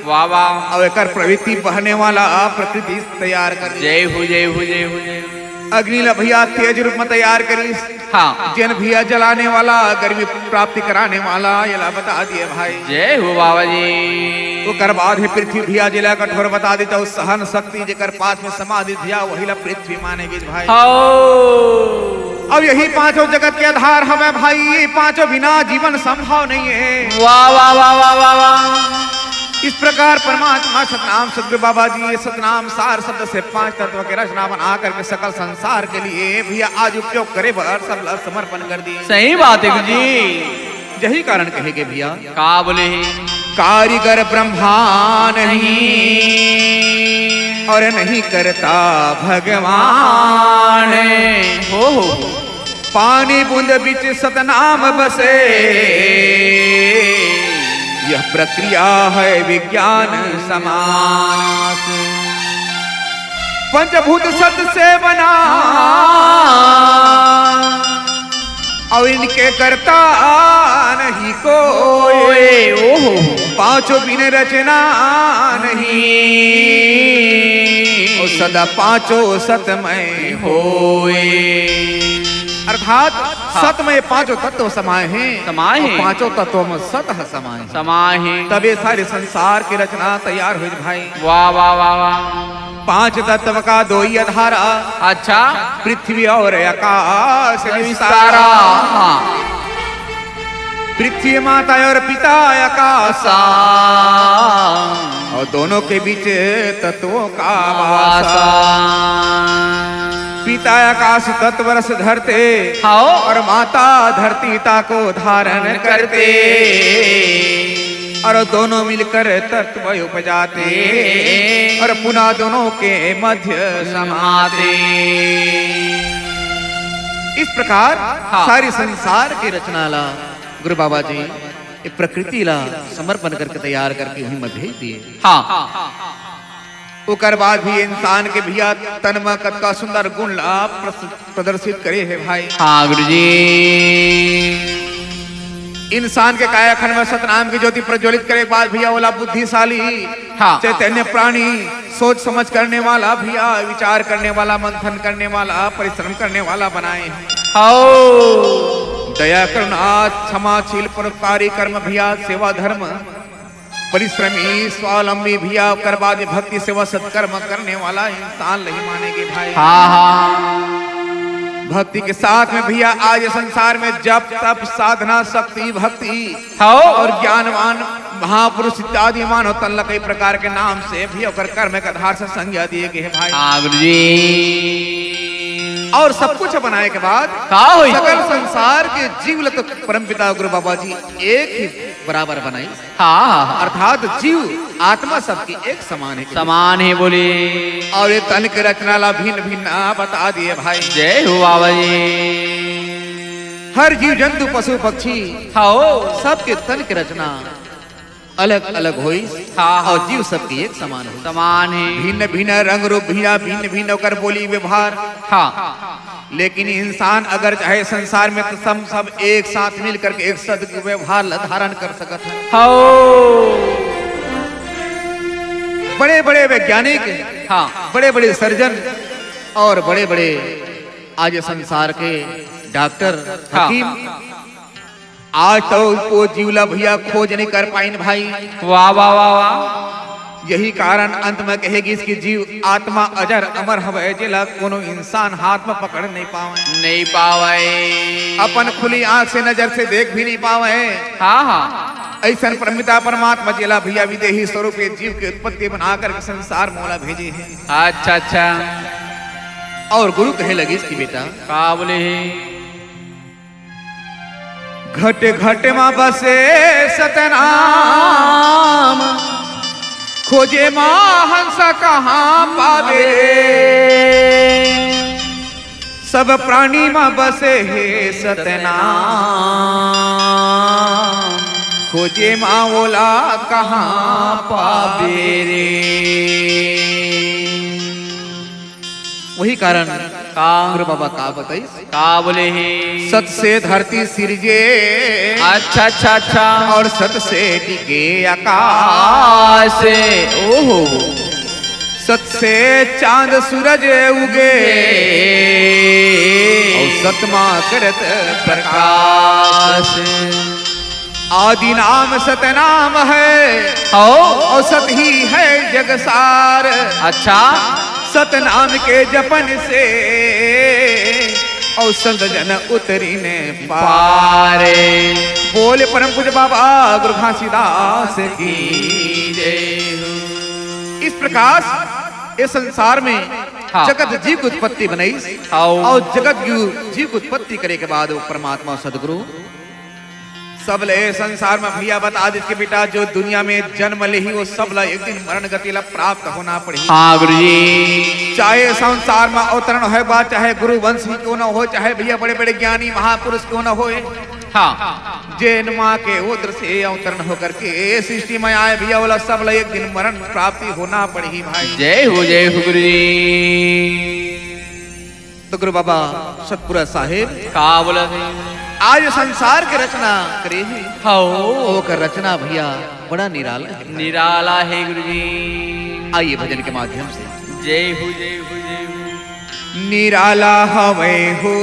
वाह, वाह। और एकर प्रवृत्ति बहने वाला प्रकृति तैयार कर दीस। जय हो, जय हो, जय हो, जय हो। अग्नि ला भैया तेज रूप में तैयार करीस। हाँ। जेन भैया जलाने वाला, गर्मी प्राप्ति कराने वाला, एला बता दिए भाई। जय हो बाबा जी। ओकर बाद हे पृथ्वी भैया, जेला कठोर बता दीस, तो सहन शक्ति जेकर पास में समाधि भैया, वही ला पृथ्वी माने गीस भाई। हाओ। अब यही पांचों जगत के आधार हवे भाई, ये पांचों बिना जीवन संभव नहीं है। वाह, वाह, वाह, वाह, वाह, वाह। इस प्रकार परमात्मा सतनाम सतगुरु बाबा जी ये सतनाम सार शब्द से पांच तत्व के रचना बना करके सकल संसार के लिए भैया आज उपयोग करे बर सब ला समर्पण कर दिए। सही बात हे गुरु जी। यही कारण कहे गे भैया। का बोले हे? कारीगर ब्रह्मा नहीं और नहीं करता भगवान। हो, हो। पानी बूंद बिच सतनाम बसे, यह प्रक्रिया है विज्ञान समान। पंचभूत सत से बना और इनके करता नहीं कोई। ओहो। पांचों बिन रचना नहीं, और सदा पांचों सतमय होए। अर्थात हाँ। सत में पांचों तत्व समाए हैं। समाए हैं। और पांचों तत्व में सत है समाए हैं। समाए हैं। तब ये सारे संसार की रचना तैयार हुई भाई। वाह, वाह, वाह, वाह। पांच तत्व का दो ही आधार। अच्छा। पृथ्वी और आकाश विस्तारा। विस्तारा। हाँ। पृथ्वी माता और पिता आकाश, और दोनों के बीच तत्वों का वास। पिता आकाश तत्व रस धरते, हाँ। और माता धरती ताको धारण करते। और दोनों मिलकर तत्व उपजाते, और पुनः दोनों के मध्य समाते। इस प्रकार हाँ। सारी संसार की रचना ला गुरु बाबा जी ये प्रकृति ला समर्पण करके तैयार करके उही म भेज दिए। हाँ। ओकर बाद भी इंसान के भैया तन म कतका सुंदर गुण ला प्रस-, प्रदर्शित करे हे भाई। हाँ गुरुजी। इंसान के कायाखंड में सतनाम की ज्योति प्रज्वलित करे के बाद भैया ओला बुद्धिशाली, हाँ। चैतन्य प्राणी, सोच समझ करने वाला भैया, विचार करने वाला, मंथन करने वाला, परिश्रम करने वाला बनाए हे। हौ। दया करुणा क्षमाशील परोपकारी कर्म भैया, सेवा धर्म, परिश्रमी स्वावलंबी भैया, ओकर बाद भक्ति सेवा सत्कर्म करने वाला इंसान ला ही माने गे भाई। हाँ, हाँ। भक्ति के साथ में भैया आज संसार में जप तप साधना शक्ति भक्ति हाँ। और ज्ञानवान महापुरुष इत्यादि मानव तन ला कई प्रकार के नाम से भी ओकर कर्म के आधार से संज्ञा दिए गए हैं भाई। हाँ गुरुजी। और सब कुछ बनाए के बाद का होई? सकल संसार के जीव ला तो परमपिता गुरु बाबा जी एक ही बराबर बनाई। हाँ। अर्थात जीव आत्मा सबके एक समान है। समान है बोले। और ये तन के रचना ला भिन्न भिन्न बता दिए भाई। जय हो बाबा जी। हर जीव जंतु पशु पक्षी हाँ। सबके तन के रचना अलग अलग होई। हाँ, हाँ। और जीव सबके एक समान होई। समान है। भिन्न भिन्न रंग रूप भैया, भिन्न भिन्न ओकर बोली व्यवहार। हाँ। लेकिन इंसान अगर चाहे संसार में तो सब, सब एक साथ मिल करके एक सद व्यवहार ला धारण कर सकत है। हाँ। बड़े बड़े वैज्ञानिक, हाँ। बड़े बड़े सर्जन और बड़े बड़े आज संसार के डॉक्टर, हाँ। हकीम, आज तो वो जीव ला भैया खोज नहीं कर पाइन भाई। वाह, वाह, वाह, वाह। यही कारण अंत में कहे गिस कि जीव आत्मा अजर अमर हवय, जेला कोनो इंसान हाथ में पकड़ नहीं पावे। नहीं पावे। अपन खुली आंख से नजर से देख भी नहीं पावे। हाँ, हाँ। ऐसन परमपिता परमात्मा जेला भैया विदेही स्वरूप के जीव के उत्पत्ति बना करके संसार मोला भेजे है। अच्छा, अच्छा। और गुरु कहे लगिस कि बेटा का बोले है? घट घट मा बसे सतनाम, खोजे मा हंस कहाँ पावे रे। सब प्राणी मा बसे हे सतनाम, खोजे मा ओला कहाँ पावे रे। वही कारण का? गुरु बाबा का बताई? का बोले हे? सत से धरती सिरजे। अच्छा, अच्छा, अच्छा। और सत से टिके आकाश। ओहो। सत से चांद सूरज उगे। और सत मा करत प्रकाश। आदि नाम सतनाम है। हो। और सत ही है जग सार। अच्छा। सतनाम के जपन से और संत जन उतरी ने पार। पार। बोले परम पूज्य बाबा गुरु घासीदास की जय हो। इस प्रकार ये संसार में हाँ। जगत जीव की उत्पत्ति बनाई। हाँ। और जगत जीव, जीव की उत्पत्ति करे के बाद वो परमात्मा सदगुरु सब ले संसार में भैया बता दिस के बेटा, जो दुनिया में जन्म लेही, वो सब ला एक दिन मरण गति ला प्राप्त होना पड़ही। हाँ, गुरुजी। चाहे संसार में अवतरण होय बा, चाहे गुरु वंश ही क्यों न हो, चाहे भैया बड़े-बड़े ज्ञानी महापुरुष क्यों न होय। हाँ। जेन माँ के उदर से अवतरण होकर के सृष्टि में आए भैया, ओला सब ला एक दिन मरण प्राप्ति होना पड़ही भाई। जय हो, जय हो गुरुजी। तो गुरु बाबा सतपुरा साहेब का बोला थे? आज संसार के रचना करे हे। हाँ। ओकर रचना भैया बड़ा निराला हे। निराला हे गुरुजी। आइए भजन के माध्यम से। जय हो, जय हो, जय हो। निराला हवै हो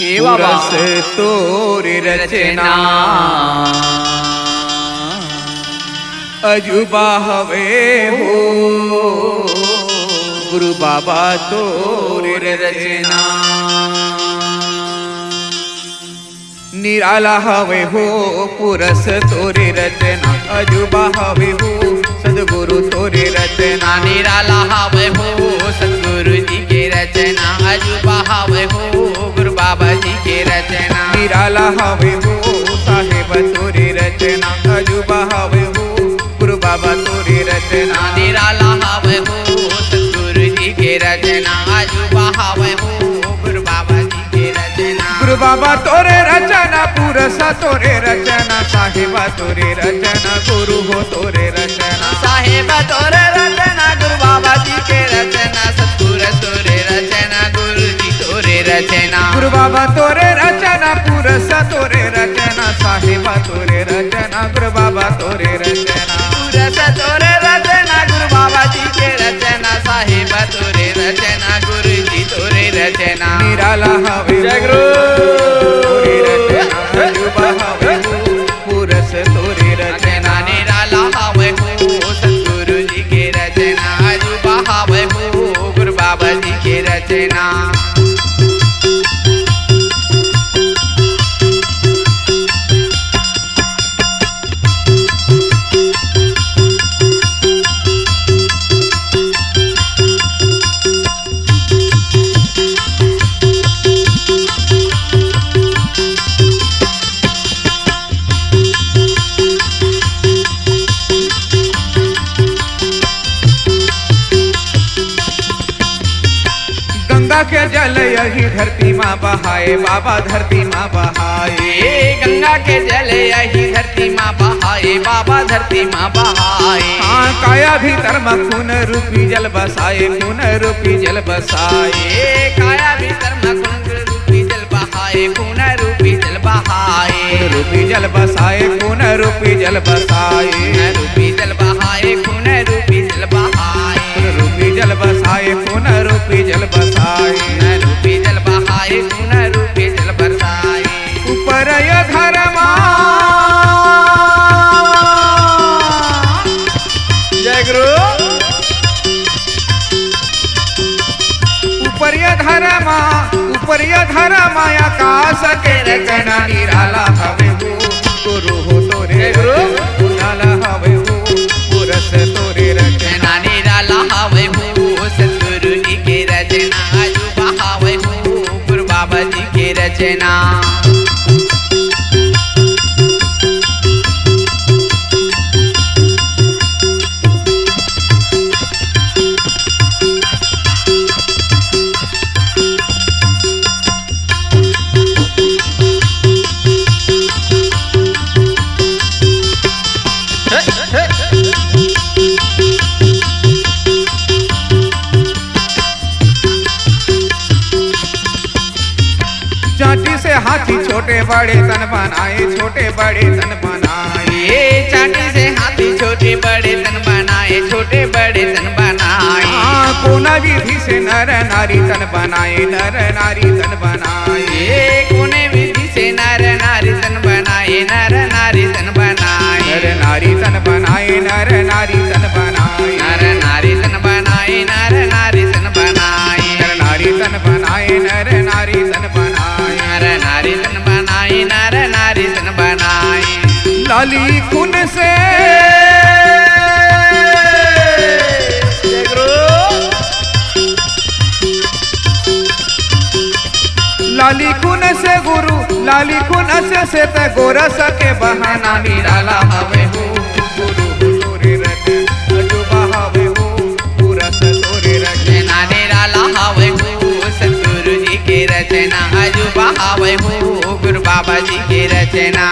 हे बाबा। पुरस तोर रचना। अजूबा हवे हो गुरु बाबा तोर रचना। निराला हवे हो पुरस तोरे रचना, अजूबा हवे हो सतगुरु तोरे रचना। निराला हवे हो सतगुरु जी के रचना, अजूबा हवे हो गुरु बाबा जी के रचना। निराला हवे हो साहेब तोरे रचना, अजूबा हवे हो गुरु बाबा तोरे रचना। निराला हवे हो सतगुरु जी के रचना, अजूबा हवे हो गुरु बाबा जी के रचना। गुरु बाबा तोरे रचना, पुरसा तोरे रचना, साहेबा तोरे रचना, गुरु हो तोरे रचना। साहेबा तोरे रचना, गुरु बाबा जी के रचना, सतगुरु तोरे रचना, गुरु जी तोरे रचना। गुरु बाबा तोरे रचना, पुरसा तोरे रचना, साहेबा तोरे रचना, गुरु बाबा तोरे रचना। पुरसा तोरे रचना, गुरु बाबा जी के रचना, साहेबा तोरे रचना, गुरु जी तोरे रचना। निराला हवे जय गुरु। तोरे रचना, अजूबा हवे हो पुरस तोरे रचना। निराला हवे हो सतगुरु जी के रचना, अजूबा हवे हो गुरु बाबा जी के रचना। गंगा के जल यही धरती मा बहाए, बाबा धरती मा बहाए। गंगा के जल यही धरती मा बहाए, बाबा धरती मा बहाए। हाँ, काया भीतर मा खून रूपी जल बसाए, खून रूपी जल बसाए। काया भीतर मा खून रूपी जल बहाए, खून रूपी जल बहाए। खून रूपी जल बसाए, खून रूपी जल बसाए। खून रूपी जल बहाए, खून रूपी जल बहाए। खून रूपी जल बसाए, खून रूपी जल बसाए। खून रूपी जल बहाए, खून रूपी जल बरसाए। ऊपर ये धरमा। जय गुरु। ऊपरिया धरमा, ऊपरिया धरमा, आकाश के रचना निराला हवे हो, गुरु हो तोरे हे गुरु। रचना निराला हवे हो, पुरस तोरे रचना। निराला हवे हो, सतगुरु जी के रचना, अजूबा हवे हो, गुरु बाबा जी के रचना। चांटी से हाथी छोटे बड़े तन बनाए, छोटे बड़े तन बनाए। चांटी से हाथी छोटे बड़े तन बनाए, छोटे बड़े तन बनाए। हाँ, कोना विधि से नर नारी तन बनाए, नर नारी तन बनाए। कोने विधि से नर नारी तन बनाए, नर नारी तन बनाए। नर नारी तन बनाए, नर नारी तन बनाए। नर नारी तन बनाए, नर नारी तन बनाए। नर नारी तन बनाए, नर नारी तन बनाए। नर नारी तन बनाए, नर नारी तन बनाए। लाली खून से लाली खून से गुरु, लाली खून से, से त गोरस के बहाना निराला हवे हो, गुरु हो तोरे रचना, अजूबा हवे हो, पुरस तोरे रचना। निराला हवे हो, सतगुरु जी के रचना, अजूबा हवे हो, गुरु बाबा जी के रचना।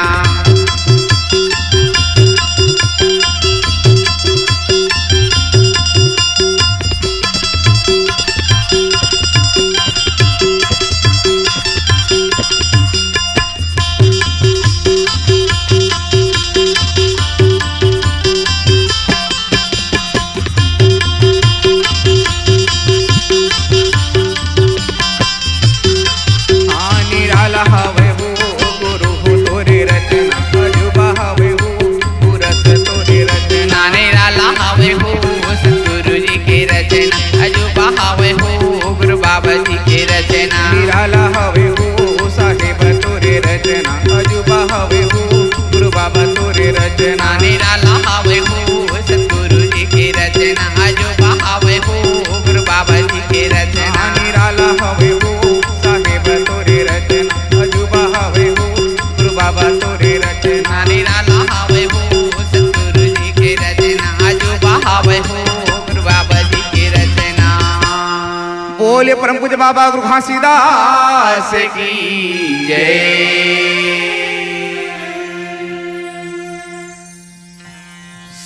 हाँ, निराला हवे हो, गुरु हो तोरे रचना, अजूबा हवे हो, पुरस तोरे रचना। निराला हवे हो, सतगुरु जी के रचना, अजूबा हवे हो, गुरु बाबा जी के रचना। निराला हवे हो, साहेब तोरे रचना, रचना निराला हवे हो, सतगुरु जी के रचना अजूबा हवे हो, गुरु बाबा जी के रचना निराला हवे हो, साहेब तोरे रचना अजूबा हवे हो, गुरु बाबा तोरे रचना निराला हवे हो, सतगुरु जी के रचना अजूबा हवे हो, गुरु बाबा जी के रचना। बोले परम पूज्य बाबा गुरु घासीदास की जय।